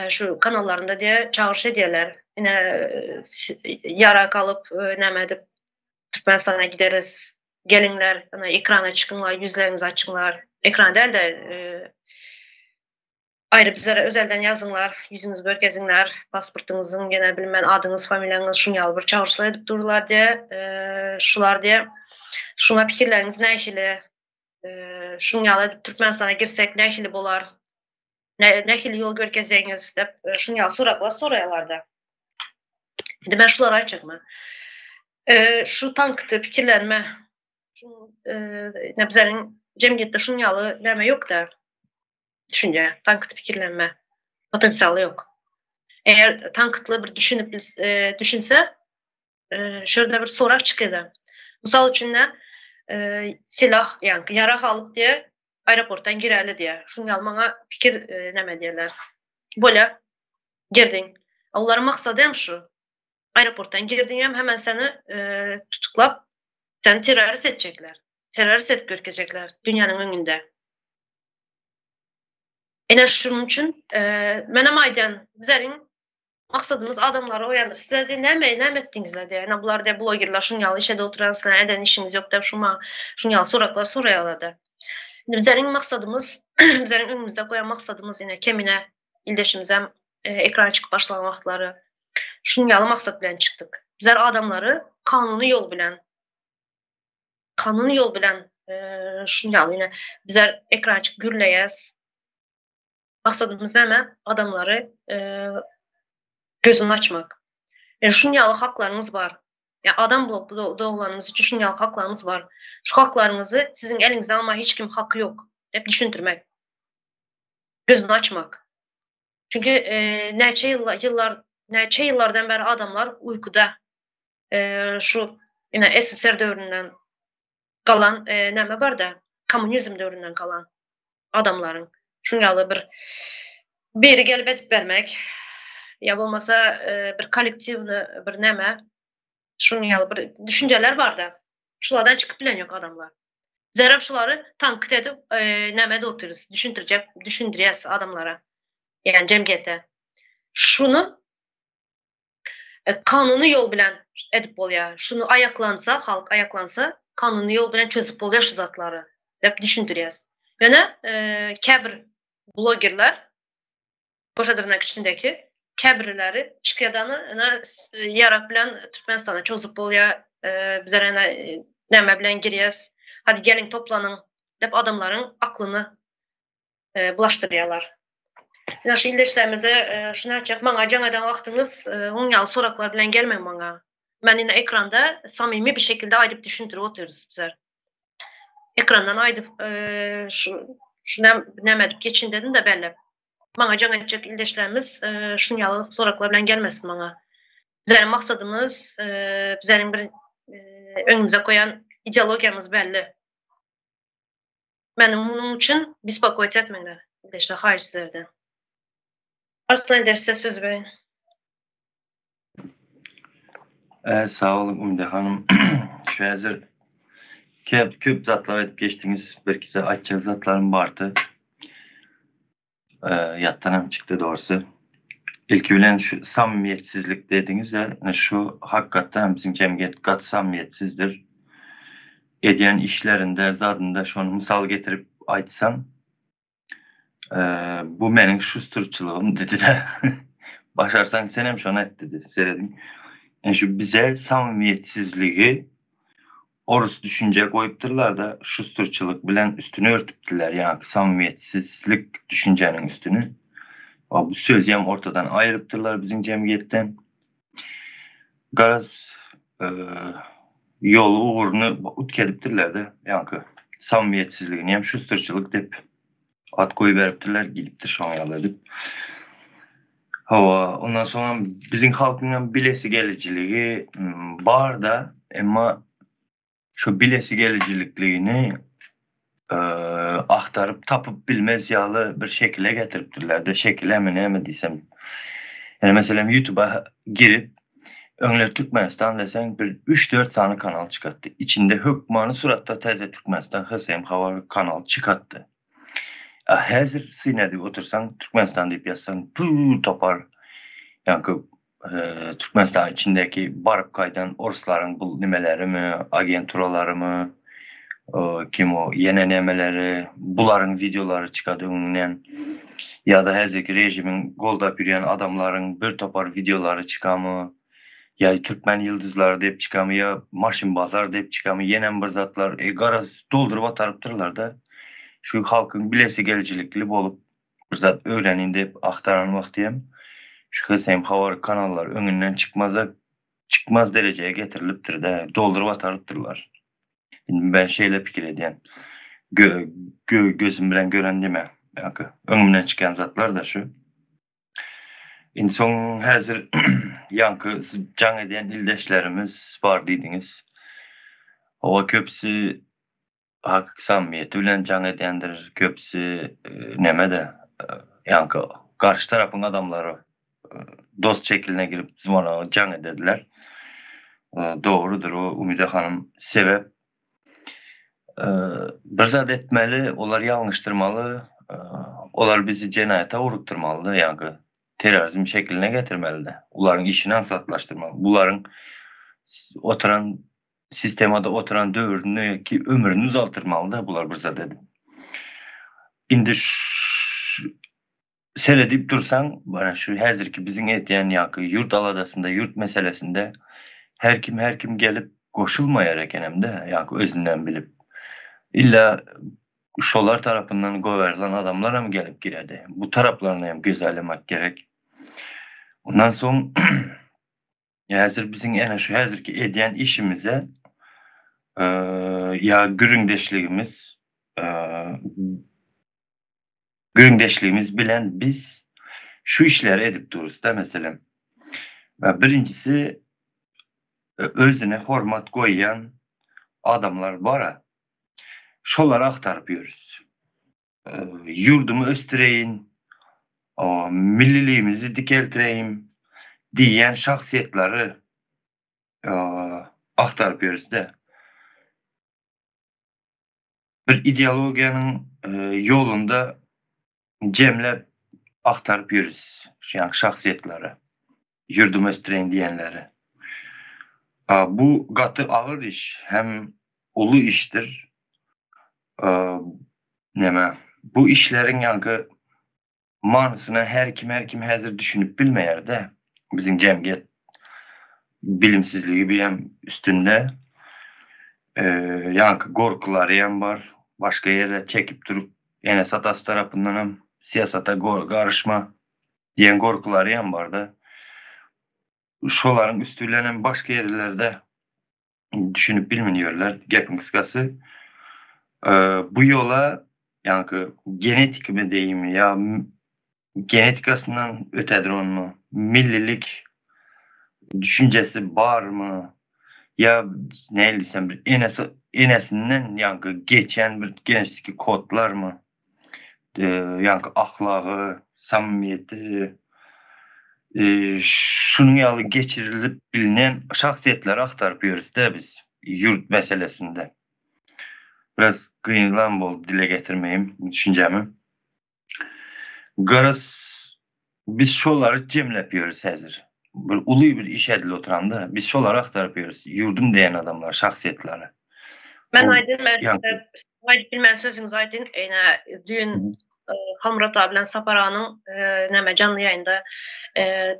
Şu kanallarynda diýe çagyryş edýärler. Ine ýarak alyp näme edip Türkmenistana gideris. Geliňler, ine ekrana çykyňlar, ýüzleriňizi açyňlar. Ekran däl-de, e, Aýry bizlere özelden ýazyňlar, ýüzüňizi görkeziňler, pasportyňyzyň ýene bilmen adyňyz, familiýaňyz şuň ýaly bir çagyryşlar edip durlar diýe, şular diýe. Şuňa pikirleriňiz nähili? Şuň ýaly edip Türkmenistana girsek nähili bolar? Nähili ýol görkezjegiňiz diýip, şuň ýaly soraglar soraýarlar-da. Indi men şulary aýtjakman. Şu tankydy pikirlenme şu bizleriň jemgyýetde şuň ýaly näme ýok-da. Düşünje, tankyt pikirlenme potensialy ýok. Eger tankytly bir düşünip e, düşünse, e, şurada bir sorag çykýar. Mysal üçin ne e, silah, ýa ýarag alyp diýe aeroportdan gireli diýe. Şuň ýaly maňa pikir e, näme diýerler. Bolýa. Girdiň. Olaryň maksady hem şu. Aeroportdan girdiň hem hemen seni e, tutuklap seni terrorist etjekler. Terrorist edip görkezjekler dünýäniň öňünde. Ine şunuň üçin menem aýdýan, bizleriň maksadymyz adamlary oýandyryp, sizler diýen näme, näme etdiňizler diýen. Ine bular diýen blogerler şuň ýaly işe oturan, sizler eden işiňiz ýok diýip şuňa şuň ýaly soraklar soraýarlar-da. Indi bizleriň maksadymyz, bizleriň öňümizde goýan maksadymyz ine kemine ildeşimizem ekrana çykyp başlan wagtlary şuň ýaly maksat bilen çykdyk. Bizler adamlary kanuny ýol bilen kanuny ýol bilen şuny ýaly ine bizler ekrana çykyp gürleýäs. Maksadymyz näme? Adamlary gözüni açmak. Yani şuny ýaly haklaryňyz bar. Ya adam bolup dogulanyňyz üçin şuny ýaly haklaryňyz bar. Şu haklaryňyzy siziň eliňizden almaga hiç kim haky ýok diýip düşündirmek. Gözüni açmak. Çünki näçe ýyllar näçe ýyllardan bäri adamlar uýkuda. Şu ine SSR döwründen galan näme barda, kommunizm döwründen galan adamlaryň şuň ýaly bir biri gelip edip bermek ýa bolmasa bir kollektiwny bir näme şuň ýaly bir düşünjeler barda. Şulardan çykyp bilen ýok adamlar. Bizlerem şulary tankyt edip näme edip otyrys, düşündirjek, düşündirýäs adamlara. Ýani jemgyýete. Şuny kanuny ýol bilen edip bolýar. Şuny aýaklansa, halk aýaklansa, kanuny ýol bilen çözüp bolýar şu zatlary diýip düşündirýäs. Ýöne käbir blogerler goşa dyrnak içindäki käbirleri çykýadany ine ýarag bilen Türkmenistana çozup bolýar, bizler ene näme bilen girýäs, hadi geliň toplanyň diýip adamlaryň aklyny bulaşdyrýarlar. Ine şu ildeşlerimize şuny aýtjak, maňa jaň eden wagtyňyz oň ýaly soraklar bilen gelmäň maňa. Men ine ekranda samimi bir şekilde aýdyp düşündirip otyrys bizler. Ekrandan aýdyp şu şu näme edip geçin dedim de belläp. Maňa jaň etjek ildeşlerimiz şuň ýaly soraklar bilen gelmesin maňa. Bizleriň maksadymyz, bizleriň bir öňümize goýan ideologiýamyz belli. Meni munuň üçin bespokoit etmeňler ildeşler, haýyş sizlerden. Arslan ildeş size söz bereýin. Sag boluň Umide hanym. Şu häzir köp köp zatlar aýdyp geçdiňiz. Belki-de aýtjak zatlarym bardy. Ýatdan hem çykdy dogrusy. Ilki bilen şu samimiýetsizlik dediňiz-de, ine şu hakykatdan hem biziň jemgyýet gaty samimiýetsizdir. Edýän işlerinde, zadynda şony mysal getirip aýtsam, Bu meniň şusturçylygym dedi-de. Başarsaň senem şony et dedi. Serediň. Yani şu bize samimiýetsizligi orus düşünje goýupdyrlar-da, şusturçylyk bilen üstüni örtüpdiler. Ýa samimiýetsizlik düşünjäniň üstüni. Bu sözi hem ortadan aýyrypdyrlar biziň jemgyýetden. Garaz, ýoly ugruny utkedipdirler-de, ýaňky samimiýetsizligini hem şusturçylyk diýip at goýberipdirler, gidipdir şoň ýaly edip. Hawa, ondan soňam biziň halkyň hem bilesi gelijiligi bar-da, emma Şu bilesigelijilikligini agtaryp tapyp bilmez ýaly bir şekile getiripdirler-de, şekilemi näme diýsem. Ýöne meselem ýutuba girip, öňler Türkmenistan deseň bir üç-dört sany kanal çykatdy. Içinde hökmany suratda Täze Türkmenistan, HSM Habar kanal çykatdy. A häzir syn edip otursaň Türkmenistan diýip ýazsaň pür topar ýaňky Türkmenistan içindäki baryp gaýdan orslaryň bul nimelerimi, agenturalarymy, kim o ýene nemeleri, bularyň wideolary çykady öňüňden. Ýa-da häzirki režimiň goldap ýörýän adamlaryň bir topar wideolary çykamy, ýa türkmen ýyldyzlary diýip çykamy, ýa maşyn bazar diýip çykamy, ýenem bir zatlar, e, garaz, dolduryp atarypdyrlar-da. Şu halkyň bilesigelijilikli bolup, bir zat öwrenin diýip agtaran wagty hem şu HSM habar kanallary öňünden çykmaza, çykmaz derejeye getirilipdir-de, dolduryp atarypdyrlar. Indi men şeýle pikir edýän. Gö, gö, gözüm bilen gören diýme. Ýa-da öňümden çykýan zatlar-da şu. Indi soň häzir ýaňky siz jaň edýän ildeşlerimiz bar diýdiňiz. Hawa köpüsi hakyky samimiýeti bilen jaň edýändir, köpüsi neme-de ýaňky garşy tarapyň adamlary dost şekiline girip zwonoga jaň edediler. Dogrudyr o Umyda hanym sebäp bir zat etmeli, olar ýalňyşdyrmaly, olar bizi jenaýata ugrukdyrmaly-da, ýaňky terrorizm şekiline getirmeli-de, olaryň işini aňsatlaşdyrmaly. Bularyň oturan sistemada oturan döwrüni ki ömrüni uzaltyrmaly-da bular bir zat edip. Indi Seredip dursaň, mana şu häzirki biziň edýän ýaňky ýurt aladasynda, ýurt meselesinde her kim her kim gelip goşulmaýar ekenem-de, ýaňky özünden bilip. Illa şolar tarapyndan goýberlen adamlaram gelip giredi. Bu taraplaryna hem göz aýlamak gerek. Ondan soň häzir biziň ene şu häzirki edýän işimize ýa gürrüňdeşligimiz Gürrüňdeşligimiz bilen biz şu işleri edip durus-da, meselem. Birinjisi, özüne hormat goýýan adamlar bar-a, şolary agtaryp ýörüs. Ýurdumy ösdüreýin, milliligimizi dikeltireýin diýýän şahsyýetleri agtaryp ýörüs-de. Bir ideologiýanyň ýolunda jemläp agtaryp ýörüs şu ýaňky şahsyýetleri, ýurdumy ösdüreýin diýenleri. Bu gaty agyr iş hem uly işdir. Neme, bu işleriň ýaňky manysyna her kim her kim häzir düşünip bilmeýär-de. Biziň jemgyýet bilimsizligi bir hem üstünde. Ýaňky gorkulary hem bar. Başga ýere çekip durup enesi atasy tarapyndan hem syýasata garyşma diýen gorkulary hem bar-da. Şolaryň üsti bilen hem başga ýerlerde düşünip bilminýärler. Gepiň gysgasy, bu ýola ýaňky genetikmi diýimi ýa genetikasyndan ötedir onu millilik düşünjesi barmy ýa nähili diýsem bir enesi enesinden ýaňky geçen bir genetiki kodlarmy ýaňky ahlagy, samimiýeti, şunuň ýaly geçirilip bilnen şahsyýetleri agtaryp ýörüs-dä biz ýurt meselesinde. Biraz kynlam boldy dile getirmegim düşünjämi. Garaz, biz şolary jemläp ýörüs häzir. Bir uly bir iş edilip oturanda biz şolary agtaryp ýörüs, ýurdum diýen adamlary, şahsyýetleri. Men aýdyn, men aýdyp bilmän sözüňizi aýdyn. Ine, düýn Halmyrat abi bilen Sapar aganyň näme janly ýaýynda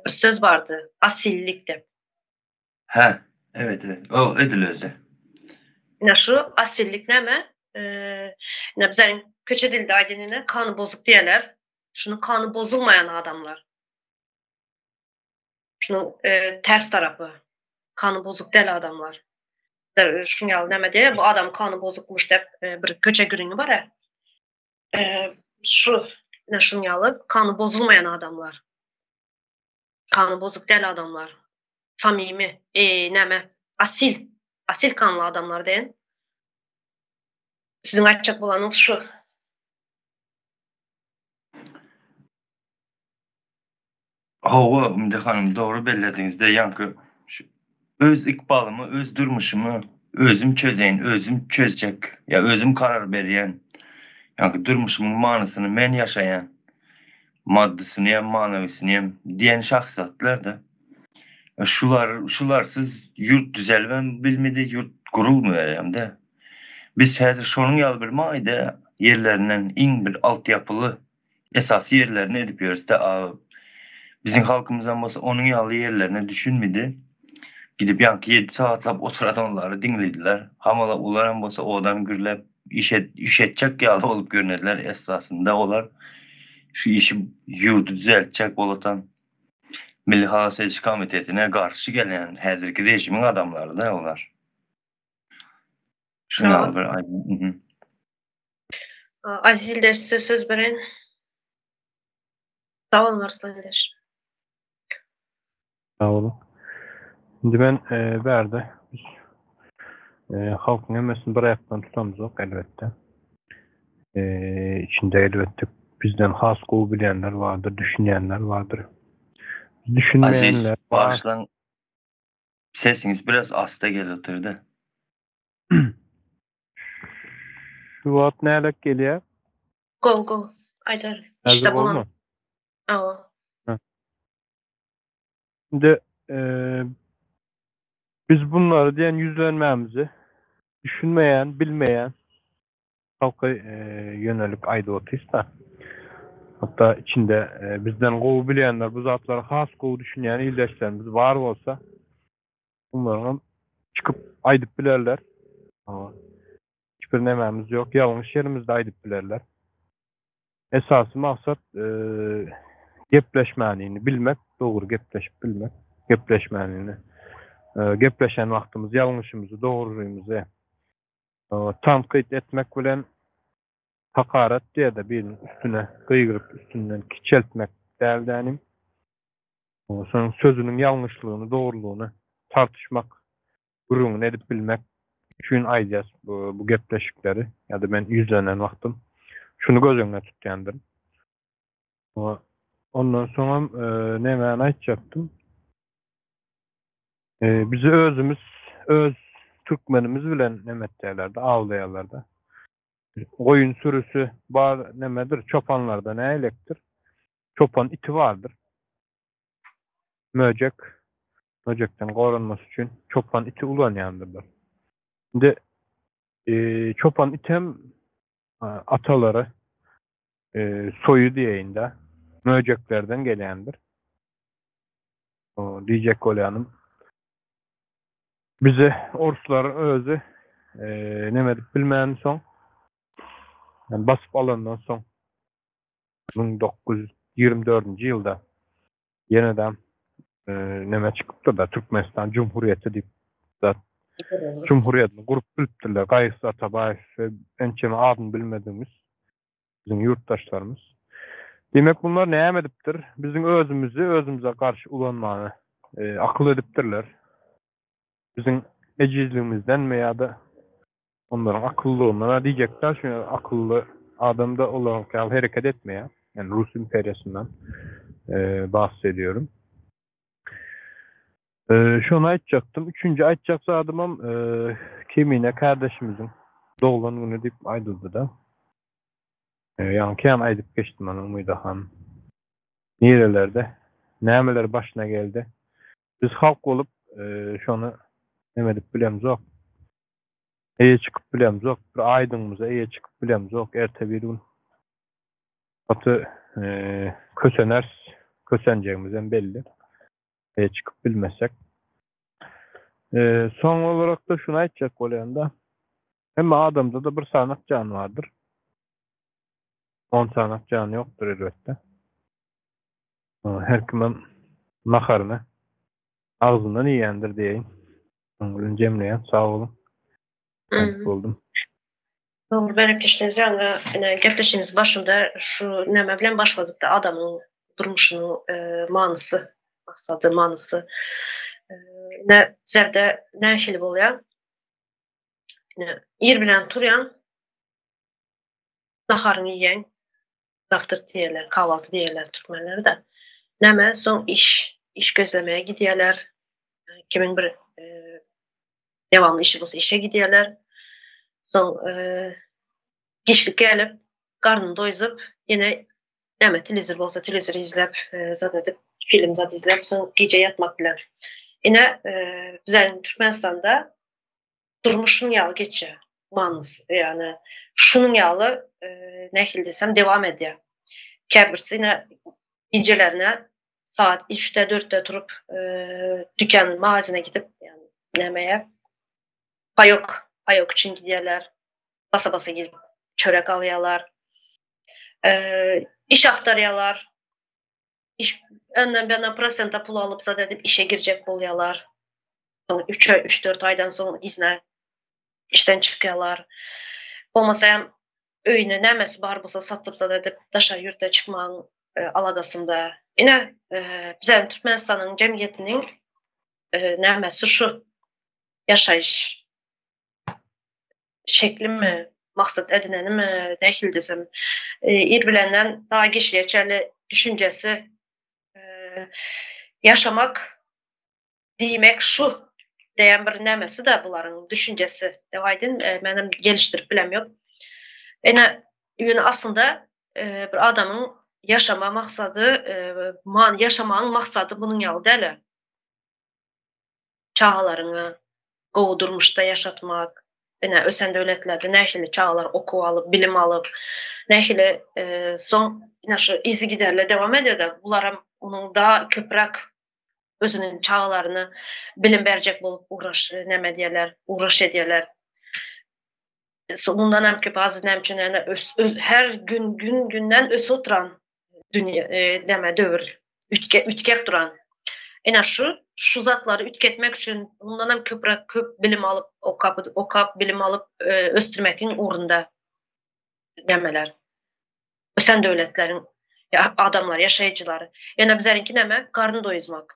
bir söz bardy, asillik diýip. Hä, evet, evet. O edil özi. Ine şu asillik näme? Ine bizleriň köçe dilde aýdyn ine kany bozuk diýerler. Şunuň kany bozulmaýan adamlar. Şunuň ters tarapy. Kany bozuk däl adamlar. Şuň ýaly näme diýýär, bu adam kany bozukmyş diýip bir köçe gürrüňi bar-a. Şu, ine şuň ýaly kany bozulmaýan adamlar. Kany bozuk däl adamlar. Samimi, e, näme, asil, asil kanly adamlar diýen. Siziň aýtjak bolanyňyz şu. Hawa, Ümide hanym, dogry bellediňiz-de, ýaňky şu öz ykbalymy, öz durmuşymy özüm çözeýin, özüm çözjek, ýa özüm karar berýän, ýaňky durmuşymyň manysyny men ýaşaýan, maddysyny hem, manawysyny hem diýen şahsyýetler-de. Şular, şularsyz ýurt düzelibem bilmedi, ýurt gurulmaýar hem-de. Biz häzir şonuň ýaly bir maýda ýerlerinden iň bir altyapyly. Esasy ýerlerini edip ýörüs-de, a biziň halkymyzam bolsa onuň ýaly ýerlerine düşünmedi. Gidip ýaňky ýedi sagatlap oturanlary diňlediler. Hamala olaram bolsa owadan gürläp iş iş etjek ýaly bolup görünediler. Esasynda olar şu işi ýurdy düzeltjek bolatan Milli halas ediş komitetine garşy gelýän häzirki režimiň adamlary-da olar. Şuny ýaly bir aýdym. Aziz ildeş size söz bereýin. Sag boluň Arslan ildeş. Sag boluň. Indi men e, bärde biz e, halkyň hemmesini bir aýakdan tutamzok elbetde. E, içinde elbetde bizden has gowy bilýänler bardyr, düşünýänler bardyr. Düşünmeýänler Aziz, başlaň. Sesiňiz biraz asta gelip oturdy. Şu wagt nädek gelýär? Gowy gowy. Aýdar. Işte bolan. Awa. Indi biz bunlary diýen ýüzlenmämizi düşünmeýän, bilmeýän halka ýönelik aýdyp otyrys-da. Hatda içinde bizden gowy bilýänler, bu zatlara has gowy düşünýän ildeşlerimiz bar bolsa, Bunlaryňam çykyp aýdyp bilerler. Hiç bir nemämiz ýok. Ýalňyş ýerimizde aýdyp bilerler. Esasy maksat gepleşmänini bilmek, dogry gepleşip bilmek, gepleşmänini. Gepleşen wagtymyz ýalňyşymyzy, dogrymyzy tankyt etmek bilen hakarat diýede biriniň üstüne gygyryp üstünden kiçeltmek däl dänim. Şonuň sözüniň ýalňyşlygyny, dogrulygyny tartyşmak, gürrüňini edip bilmek üçin aýdýas bu gepleşikleri ýa-da men ýüzlenen wagtym şuny göz öňüne tutýandyryn. Ondan soňam nämäni aýtjakdym? Bizi özümiz öz türkmenimiz bilen neme etýärler-de, awlaýarlar-da. Goýun sürüsi bar nemedir, çopanlarda nähilekdir? Çopan iti bardyr. Möjek, möjekden goranmasy üçin çopan iti ulanýandyrlar. Indi çopan item atalary soýy diýeýin-dä, möjeklerden gelýändir. Diýjek bolýanym, bize orslaryň özi neme edip bilmänsoň, basyp alandan soň 1924-nji ýylda ýene-de neme çykypdyr-da, Türkmenistan Jumhuriýeti diýip zat Jumhuriýetini gurup bilipdirler. Gaýgysyz Atabaýew we ençeme adyny bilmedigimiz biziň ýurtdaşlarymyz. Diýmek, bunlar näme edipdir? Biziň özümizi özümize garşy ulanmany akyl edipdirler. Biziň ejizligimizdenmi ýa-da Onlaryň akyllylygyndan-a diýjek däl, çünki akylly adam-da olaryňky ýaly hereket etmeýär. Ýagny Rus imperiýasyndan bahs ediyorum. Şony aýtjakdym. Üçünji aýtjak zadymam Kemine kardeşimiziň doglan güni diýip aýdyldy-da. Ýaňky kän aýdyp geçdim ony Umyda hanym. Nirelerde, nämeler başyna geldi. Biz halk bolup şony neme edip bilemzok. Eýe çykyp bilemzok. Bir aýdyňymyza eýe çykyp bilemzok. Erte bir gün gaty köseneris. Kösenjegimizem belli. Eýe çykyp bilmesek. Soň olarak-da şuny aýtjak bolýan-da. Hemme adamda-da bir sanak jan bardyr. On sanak jan ýokdur elbetde. Her kimem naharyny agzyndan iýendir diýeýin. Şonuň bilen jemleýän. Sag boluň. Aýdyp boldum. Dogry bereketli ýaňy ine gepleşigimiz başynda şu näme bilen başladykda adamyň durmuşynyň manysy, maksady, manysy. Ine bizlerde nähili bolýar? Ine ir bilen turýaň, naharyňy iýýäň, zawtrak diýerler, kahwalty diýerler türkmenlerde. Näme, soň iş, iş gözlemeye gidýärler. Kimiň bir e, dewamly işi bolsa işe gidýärler. Soň e, giçlik gelip, garnyny doýzup, ýene näme telewizor bolsa telewizor izläp, e, zat edip, film zat izläp, soň gije ýatmak bilen. Ine, e, biziň Türkmenistanda durmuş şunuň ýaly geçýär. Manysy, ýagny şunuň ýaly nähili diýsem dewam edýär. Käbirsi ine gijelerine saat üçde, dörtde turup, dükan, magazine gidip, ýagny nämeye paýok, paýok üçin gidýärler. Basa-basa gidip çörek alýarlar. Iş agtarýarlar. Iş önden benden prosenta pul alyp zat edip işe girjek bolýarlar. Soň 3 aý, 3-4 aýdan soň yzyna işden çykýarlar. Bolmasa hem öýüne nämesi bar bolsa satyp zat edip daşary ýurta çykmagyň aladasynda. Ine, bize Türkmenistanyň jemgyýetiniň nämesi şu ýaşaýyş şeklimi, maksat edinenimi, nähili desem, ir bilenden daha giçliğe çenli düşünjesi ýaşamak diýmek şu diýen bir nämesi-de bularyň düşünjesi dep aýdyn, menem gelişdirip bilem ýok. Ine, ýöne aslynda bir adamyň ýaşama maksady, ýaşamagyň maksady bunuň ýaly däl-ä. Çagalaryňy gowy durmuşda ýaşatmak, ine, ösen döwletlerde nähili çagalar okuw alyp, bilim alyp, nähili soň ine şu yzygiderli dowam edýär-de, bularam onuň daha köpräk özüniň çagalaryna bilim berjek bolup ugraş näme edýärler, ugraş edýärler. Mundan hem köp az näme üçin ýöne öz her gün gün günden ösüp oturan dünýä e, näme döwür ütge ütkep duran. Ene şu şu zatlary ütketmek üçin mundan hem köpräk köp bilim alyp okap okap bilim alyp e, ösdürmekiň ugrunda nämeler. Ösen döwletleriň adamlar, ýaşaýjylary. Ýöne bizleriňki näme? Garyn doýuzmak.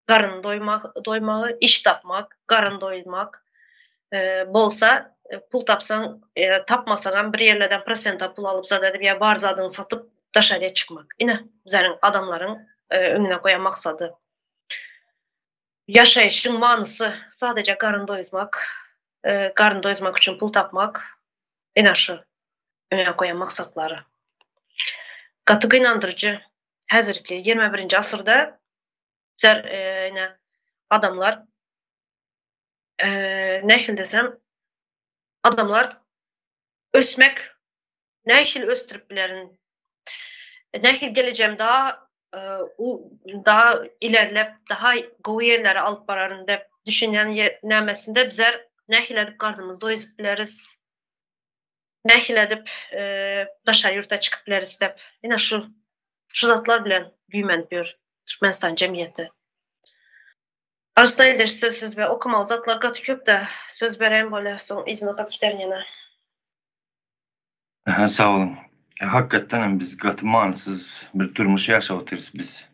Garyn doýmak, doýmagy, iş tapmak, garyn doýurmak. E, bolsa e, pul tapsaň, e, tapmasaň hem bir ýerlerden prosenta pul alyp zat edip ýa bar zadyňy satyp daşarya çykmak. Ine, bizleriň adamlaryň e, öňüne goýan maksady. Ýaşaýşyň manysy sadece garyn doýuzmak, e, garyn doýuzmak üçin pul tapmak. Ine şu öňe goýan maksatlary. Gaty gynandyryjy. Häzirki 21-nji asyrda bizler e, ine adamlar e, nähili desem adamlar ösmek nähili ösdürip bilerin? Nähili geleceğim daha e, daha ilerlep daha gowy ýerlere alyp bararyn dep düşünýän nämesinde bizler nähili edip garnymyzy doýuzyp bileris? Nähili edip daşary ýurta çykyp bileris dep. Ine şu şu zatlar bilen güýmenip ýör Türkmenistan jemgyýeti. Arslan ildeş size söz ber okamaly zatlar gaty köp de söz bereýin bolýa soň yzyny okap giderin ýene. Aha sag boluň. Hakykatdan hem biz gaty manysyz bir durmuş ýaşap otyrys biz.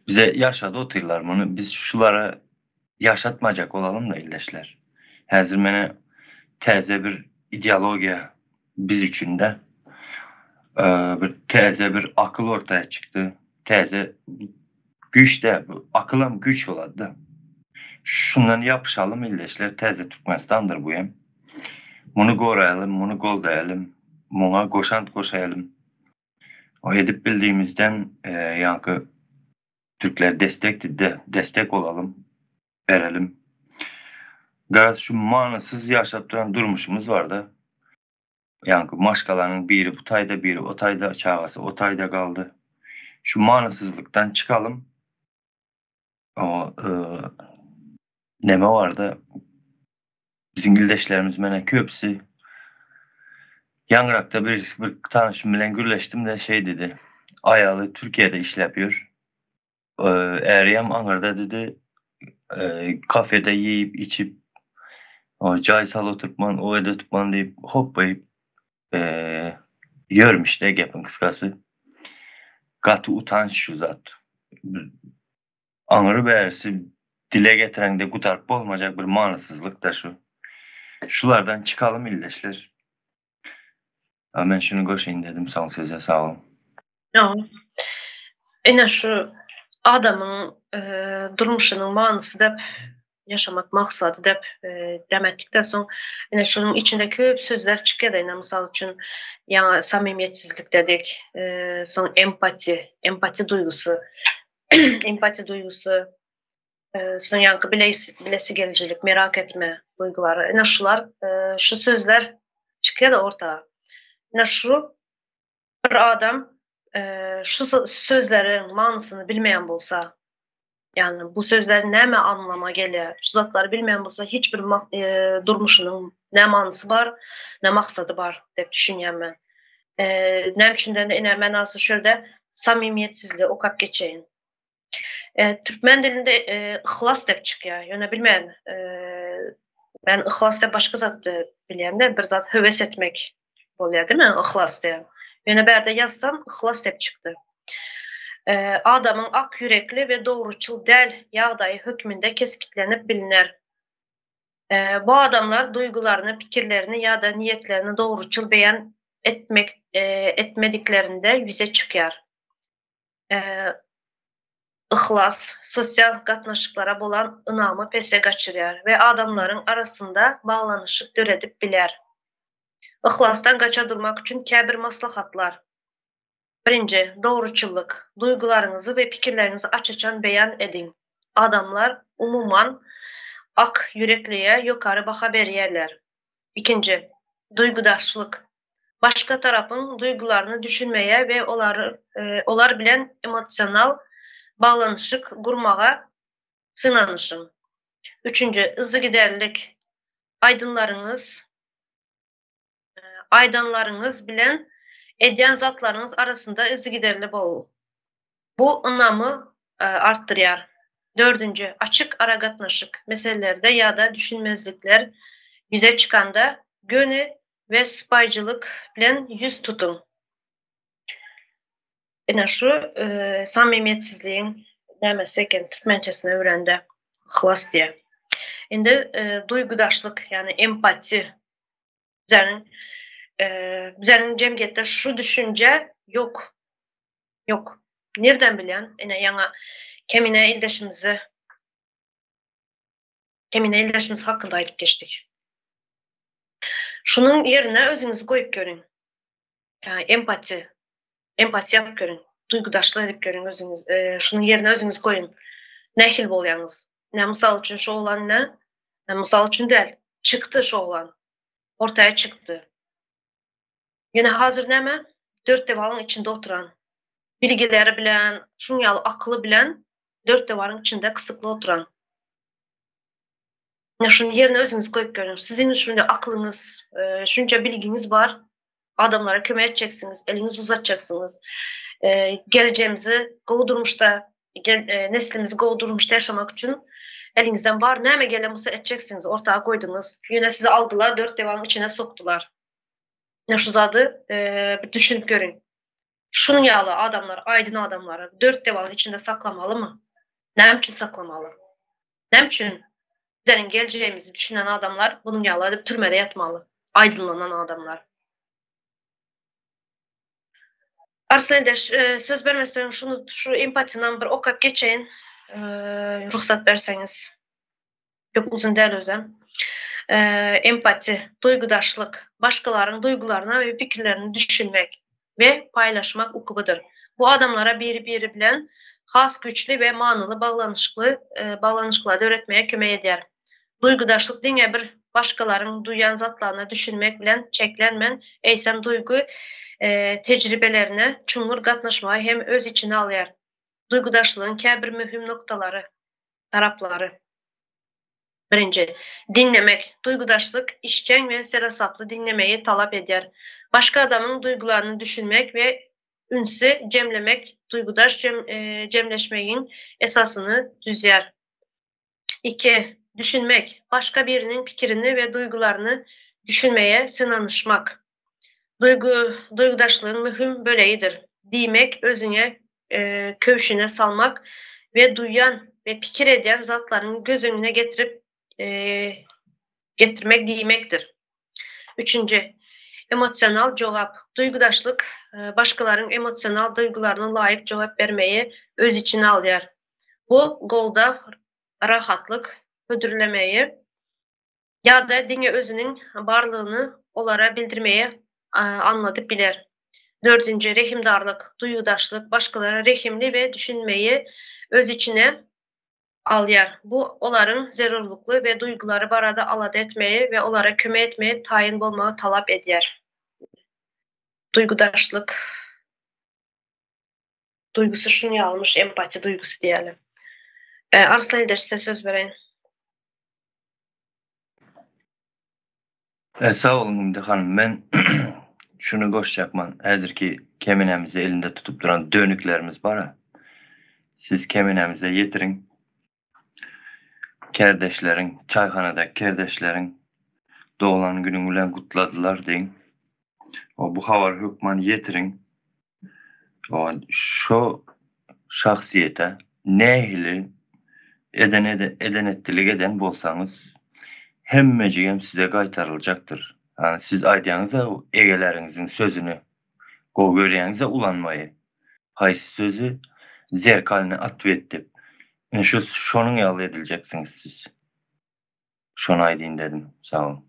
Bize ýaşady otyrlar muny biz şulara ýaşatmajak bolalym da ildeşler. Häzir mene täze bir ideologiýa biz üçin de bir täze bir akyl ortaya çykdy. Täze güýç däl bu akylam güýç bolady da. Şundan ýapyşalym ildeşler täze Türkmenistandyr bu hem. Muny goraýalym, muny goldaýalym, muňa goşant goşaýalym. O edip bildigimizden ýaňky Türkler destek de destek bolalym, berelim. Garaz şu manysyz ýaşap duran durmuşymyz barda. Ýaňky maşgalanyň biri bu taýda, biri o taýda, çagasy o taýda galdy. Şu manysyzlykdan çykalym. O neme barda biziň ildeşlerimiz mene köpüsi ýaňrakda bir bir tanışym bilen gürleşdim de şey dedi. Aýaly Türkiýede işläp ýör. Äriyem aňyrda dedi. Kafede iýip içip jaý sal oturtman, o ede tutman diýip hopbaýyp ýörmüş de gepiň kysgasy. Gaty utanç şu zat. Aňyry bärisi dile getireňde gutaryp bolmajak bir manysyzlyk da şu. Şulardan çykalym ildeşler. Men şuny goşaýyn dedim soň söze sag boluň. Ýa. Ine şu adamyň durmuşynyň manysy dep ýaşamak maksady dep demetlikden soň ine şunuň içinde köp sözler çykýar ine mysal üçin ýaňy samimiýetsizlik dedik, soň empati, empati duýgusy, empati duýgusy, soň ýaňky bilesi gelijilik, merak etme duýgulary. Ine şular, şu sözler çykýar orta. Ine şu bir adam. şu sözleriň manysyny bilmeýän bolsa, ýagny bu sözler näme aňlama gelýär, şu zatlary bilmeýän bolsa hiç bir durmuşynyň ne manysy bar, ne maksady bar diýip düşünýän men. Näme üçin diýende ine men azy şu ýerde samimiýetsizligi okap geçeýin. Türkmen dilinde yhlas diýip çykýar. Ýöne bilmän, men yhlas diýip başga zat bilýän-de, bir zat höwes etmek bolýar diýme, yhlas diýen. Ýöne bärde ýazsam yhlas diýip çykdy. Adamyň ak ýürekli we dogruçyl däl ýagdaýy hökmünde kesgitlenip bilner. Bu adamlar duýgularyny, pikirlerini ýa-da niýetlerini dogruçyl beýan etmek etmediklerinde ýüze çykýar. Yhlas, sosial gatnaşyklara bolan ynamy pese gaçyrýar we adamlaryň arasynda baglanyşyk döredip biler. Yhlasdan gaça durmak üçin käbir maslahatlar. Birinji, dogruçyllyk. Duýgularyňyzy we pikirleriňizi aç-açan beýan ediň. Adamlar, umuman, ak ýürekliä ýokary baha berýärler. Ikinji, duýgudaşlyk. Başga tarapyň duýgularyny düşünmäge we olar bilen emosional baglanyşyk gurmaga synanyşyň. Üçünji, yzygiderlilik. Aýdynlaryňyz, aýdanlaryňyz bilen edýän zatlaryňyz arasynda yzygiderli boluň. Bu ynamy artdyrýar. Dördünji, açyk aragatnaşyk. Meselelerde ýa-da düşünmezlikler ýüze çykanda göni we sypaýyjylyk bilen ýüz tutuň. Ine şu samimiýetsizligiň nämesi eken türkmençesine öwrende yhlas diýýär. Indi duýgudaşlyk, ýagny empatiýa bizäniň bizäniň jemgyýetde şu düşünje ýok. Ýok. Nirden bilýän? Ine ýaňa Kemine ildeşimizi Kemine ildeşimiz hakynda aýdyp geçdik. Şunuň ýerine özüňizi goýup görüň. Empatiýa. Empatiýa ýapyp görüň. Duýgudaşlyk edip görüň özüňiz. Şunuň ýerine özüňizi goýuň. Nähili bolýaňyz? Ine, mysal üçin, şu oglan ine, mysal üçin däl, çykdy şu oglan. Ortaýa çykdy. Ýöne hazir näme? Dörtdewalyň içinde oturan. Bilgileri bilen, şuň ýaly akyly bilen dörtdewaryň içinde gysykly oturan. Ine şuny ýerine özüňizi goýup görüň. Siziň şunça akylyňyz, şunça bilgiňiz bar. Adamlara kömek etjeksiňiz, eliňizi uzatjaksyňyz. Gelejegimizi gowy durmuşda, neslimizi gowy durmuşda ýaşamak üçin eliňizden bar näme gelen bolsa etjeksiňiz, orta goýduňyz. Ýöne sizi aldylar, dörtdewalyň içine sokdular. Ine şu zady bir düşünip görüň. Şunuň ýaly adamlar, aýdyn adamlary dörtdewalyň içinde saklamalymy? Näme üçin saklamaly? Näme üçin bizleriň geljegimizi düşünen adamlar bunuň ýaly edip türmede ýatmaly? Aýdynlanan adamlar. Arslan ildeş, söz bermesden öň şuny şu empatiýanam bir okap geçeýin, rugsat berseňiz. Köp uzyn däl özem. Empatiýa, duýgudaşlyk, başgalaryň duýgularyna we pikirlerine düşünmek we paýlaşmak ukybydyr. Bu adamlara biri-biri bilen has güýçli we manyly baglanyşykly baglanyşyklar döretmäge kömek edýär. Duýgudaşlyk diňe bir başgalaryň duýýan zatlaryna düşünmek bilen çäklenmän, eýsem duýgy tejribelerine çuňňur gatnaşmagy hem öz içine alýar. Duýgudaşlygyň käbir möhüm noktalary. Taraplary. Birinji. Diňlemek. Duýgudaşlyk işjeň we seresaply diňlemegi talap edýär. Başga adamyň duýgularyny düşünmek we ünsi jemlemek duýgudaş jemleşmegiň esasyny düzýär. Iki. Düşünmek. Başga biriniň pikirini we duýgularyny düşünmege synanyşmak. Duýgy duýgudaşlygyň möhüm bölegidir. Diýmek, özüňe köwşüne salmak we duýan we pikir edýän zatlaryňy göz öňüne getirip getirmek diýmekdir. Üçünji, emosional jogap. Duýgudaşlyk başgalaryň emosional duýgularyna laýyk jogap bermegi öz içine alýar. Bu goldaw, rahatlyk hödürlemegi ýa-da diňe özüniň barlygyny olara bildirmegi aňladyp biler. Dördünji, rehimdarlyk, duýgudaşlyk, başgalara rehimli we düşünmeyi öz içine alýar. Bu olaryň zerurlykly we duýgulary barada alada etmegi we olara kömek etmegi taýyn bolmagy talap edýär. Duýgudaşlyk. Duýgusy şuny ýalymyş empatiýa duýgusy diýýärler. Arslan ildeş size söz bereýin. Sag boluň Ümde hanym. Men şuny goşjakman. Häzirki keminämizi elinde tutup duran dönüklerimiz bar-a. Siz keminämize ýetiriň. Kärdeşleriň, çaýhanadaky kärdeşleriň doglan günüň bilen gutladylar diýiň. Bu habary hökman ýetiriň. Şo şahsyýete nähili eden eden-etdilik eden bolsaňyz, hemmejigem size gaýtaryljakdyr. Ýagny siz aýdýaňyz-a egeleriňiziň sözüni gowy görýäňiz-ä ulanmaýy. Haýsy sözi zerkalny otwet diýip. Ine şu şonuň ýaly ediljeksiňiz siz. Şony aýdyn dedim. Sag boluň.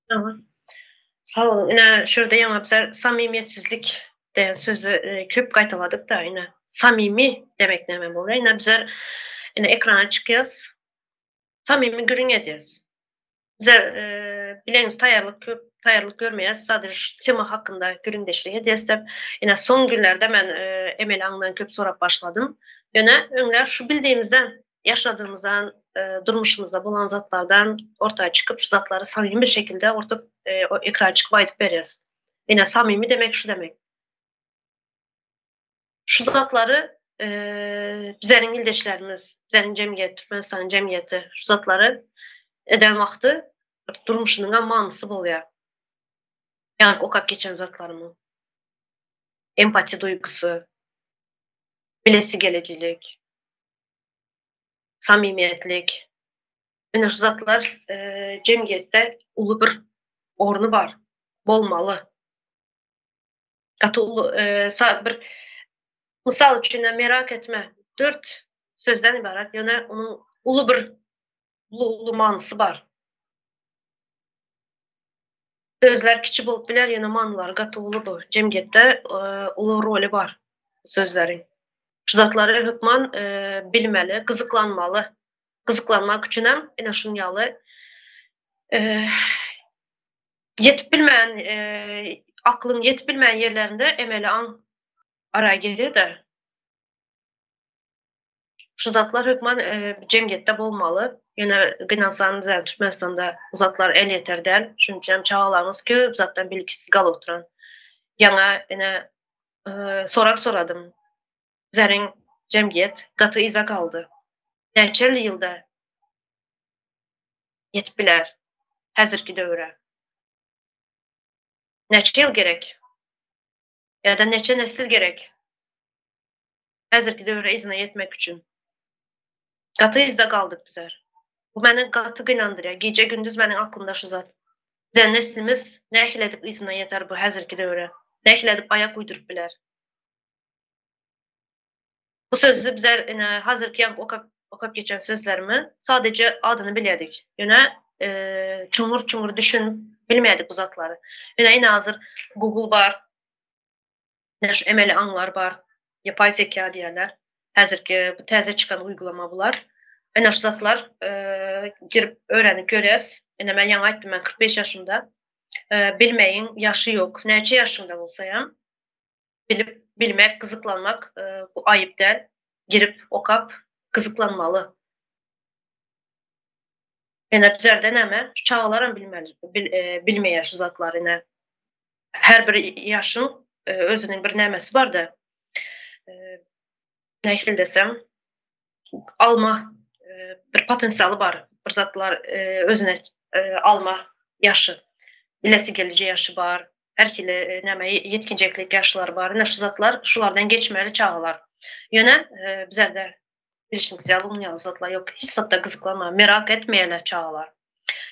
Tamam. Sag boluň. Ine şu ýerde ýaňy bizler samimiýetsizlik diýen sözi köp gaýtaladyk-da ine. Samimi demek näme bolýar? Ine bizler ine ekrana çykýas. Samimi gürrüň edýäs. Bizler bileňiz taýýarlyk köp taýýarlyk görmeýäs. Sadece şu tema hakynda gürrüňdeşlik edýäs diýip. Ine soň günlerde men emeli aňdan köp sorap başladym. Ýöne öňler şu bildiğimizden, ýaşadygymyzdan, durmuşymyzda bolan zatlardan orta çykyp şu zatlary samimi bir şekilde orta ekrana çykyp aýdyp berýäs. Ine samimi demek şu demek. Şu zatlary bizleriň ildeşlerimiz, bizleriň jemgyýet, Türkmenistanyň jemgyýeti şu zatlary eden wagty bir durmuşynyňam manysy bolýar. Ýaňky okap geçen zatlarymyň. Empatiýa duýgusy, bilesigelijilik, samimiýetlik. Ine şu zatlar jemgyýetde uly bir orny bar, bolmaly. Gaty uly bir mysal üçin merak etme dört sözden ybarat ýöne onuň uly bir uly uly manysy bar. Sözler kiçi bolup biler ýöne manylary gaty uly bu jemgyýetde uly roly bar bu sözleriň. Şu zatlary hökman bilmeli, gyzyklanmaly. Gyzyklanmak üçinem ine şuň ýaly Ýetip bilmän, aklyň ýetip bilmän ýerlerinde emeli aň ara girýär-de. Şu zatlar hökman jemgyýetde bolmaly. Ýöne gynansam bizäň Türkmenistanda bu zatlar elýeter däl. Şunuň üçin hem çagalarymyz köp zatdan bilgisiz galyp oturan. Ýaňa ine sorag soradym. Bizäriň jemgyýet gaty yza galdy. Näçe ýylda ýetip biler häzirki döwre? Näçe ýyl gerek? Ýa-da näçe nesil gerek häzirki döwre yzyna ýetmek üçin? Gaty yzda galdyk bizler. Bu meni gaty gynandyrýar. Gije-gündiz meniň aklymda şu zat. Bize neslimiz nähili edip yzyna ýeter bu häzirki döwre? Nähili edip aýak uýduryp biler? Bu sözü bizler ine hazirki ýaňky okap okap geçen sözlerimi sadece adyny bilýärdik. Ýöne çuňňur çuňňur düşünip bilmeýärdik bu zatlary. Ýöne ine hazir Google bar. Ine şu emeli aňlar bar. Ýapay zeka diýýärler. Häzirki bu täze çykan uýgulama bular. Ine şu zatlar girip öwrenip görýäs. Ine men ýaňy aýtdym men 45 ýaşymda. Bilmegiň ýaşy ýok. Näçe ýaşyňda bolsa hem bilip bilmek, gyzyklanmak bu aýyp däl. Girip okap gyzyklanmaly. Ene bizlerde näme? Şu çagalaram bilmeli, bil, bilmeýär şu zatlary ine. Her bir ýaşyň özüniň bir nämesi barda. Nähili desem, alma bir potensialy bar. Bir zatlar özüne alma ýaşy. Bilesi geliji ýaşy bar. Her hili näme ýetginjeklik ýaşlary bar. Ine şu zatlar şulardan geçmeli çagalar. Ýöne bizlerde bilşiňiz ýaly onuň ýaly zatlar ýok. Hiç zatda gyzyklanma, merak etmeýärler çagalar.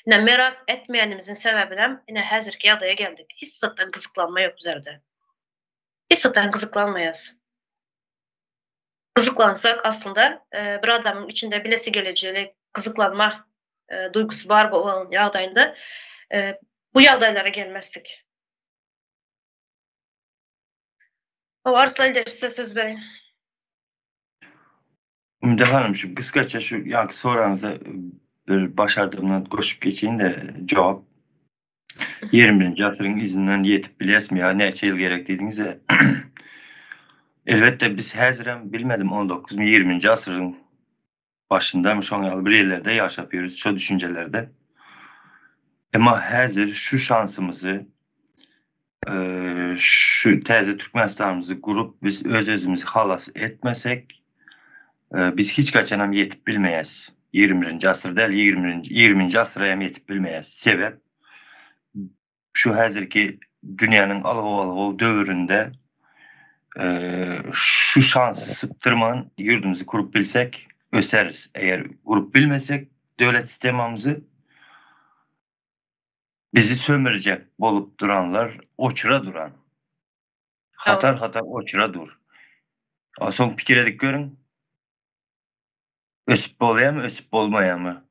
Ine merak etmeýänimiziň sebäbinem ine häzirki ýagdaýa geldik. Hiç zatdan gyzyklanma ýok bizlerde. Hiç zatdan gyzyklanmaýas. Gyzyklansak aslynda bir adamyň içinde bilesi gelijilik, gyzyklanma duýgusy bar bolan ýagdaýynda bu ýagdaýlara gelmezdik. Hawa, Arslan ildeş size söz bereýin. Ümide hanym şu gysgaça şu ýaňky soragyňyza bir başardygymdan goşup geçeýin-de jogap. 21-nji asyryň yzyndan ýetip bilýäsmi ýa näçe ýyl gerek diýdiňiz-ä. Elbetde biz häzirem bilmedim on dokuzmy ýigriminji asyryň başyndamy şoň ýaly bir ýerlerde ýaşap ýörüs şo düşünjelerde. Emma häzir şu şansymyzy şu täze Türkmenistanymyzy gurup biz öz-özümizi halas etmesek biz hiç haçanam ýetip bilmeýäs. Ýigrimi birinji asyr däl ýigrimi ýigriminji asyra hem ýetip bilmeýäs. Sebäp şu häzirki dünýäniň algow-algow döwründe şu şansy sypdyrman ýurdumyzy gurup bilsek öseris. Eger gurup bilmesek döwlet sistemamyzy bizi sömürjek bolup duranlar oçura duran. Hatar-hatar oçura dur. A soň pikir edip görüň. Ösüp bolýarmy, ösüp bolmaýarmy?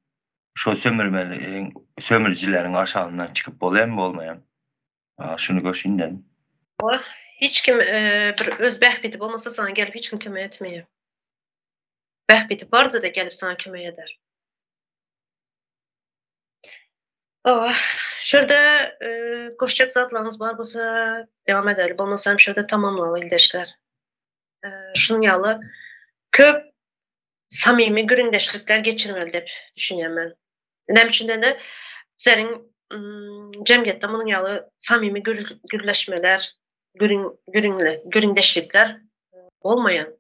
Şo sömürmeli, sömürjileriň aşagyndan çykyp bolýarmy, bolmaýarmy? A şuny goşaýyn dedim. Hiç kim bir öz bähbidi bolmasa saňa gelip hiç kim kömek etmeýär. Bähbidi barda-da gelip saňa kömek eder. Hawa, şurada goşjak zatlaryňyz bar bolsa dewam edeli, bolmasa hem şurada tamamlaly ildeşler. Şunuň ýaly köp samimi gürrüňdeşlikler geçirmeli diýip düşünýän men. Näme üçin diýende, bizleriň jemgyýetde munuň ýaly samimi gürleşmeler, gürrüňdeşlikler bolmaýan.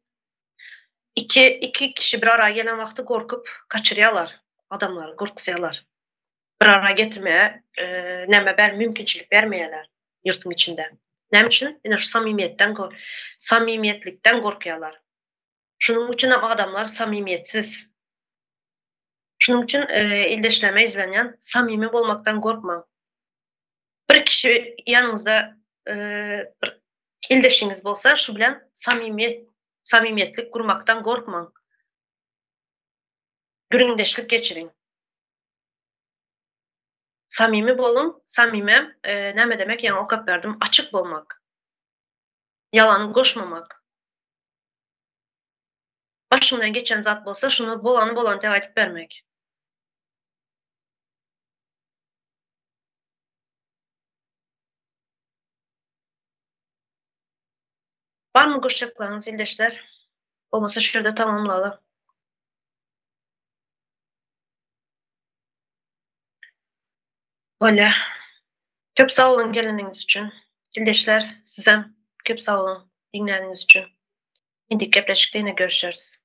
Iki, iki kişi bir ara gelen wagty gorkup gaçyrýarlar adamlary, gorkuzýarlar. Bir ara getirmäge näme ber mümkinçilik bermeýärler ýurtuň içinde. Näme üçin? Ine şu samimiýetden samimiýetlikden gorkýarlar. Şunuň üçin hem adamlar samimiýetsiz. Şunuň üçin ildeşlerime ýüzlenýän, samimi bolmakdan gorkmaň. Bir kişi ýanyňyzda bir ildeşiňiz bolsa, şu bilen samimi samimiýetlik gurmakdan gorkmaň. Gürrüňdeşlik geçiriň. Samimi boluň, samimem näme demek ýaňy okap berdim, açyk bolmak. Ýalany goşmamak. Başyňdan geçen zat bolsa şuny bolany bolany dek aýdyp bermek. Barmy goşjaklaryňyz ildeşler? Bolmasa şu ýerde tamamlaly. Bolýa. Köp sag boluň geleniňiz üçin. Ildeşler sizem köp sag boluň diňläniňiz üçin. Indiki gepleşikde ýene görüşeris.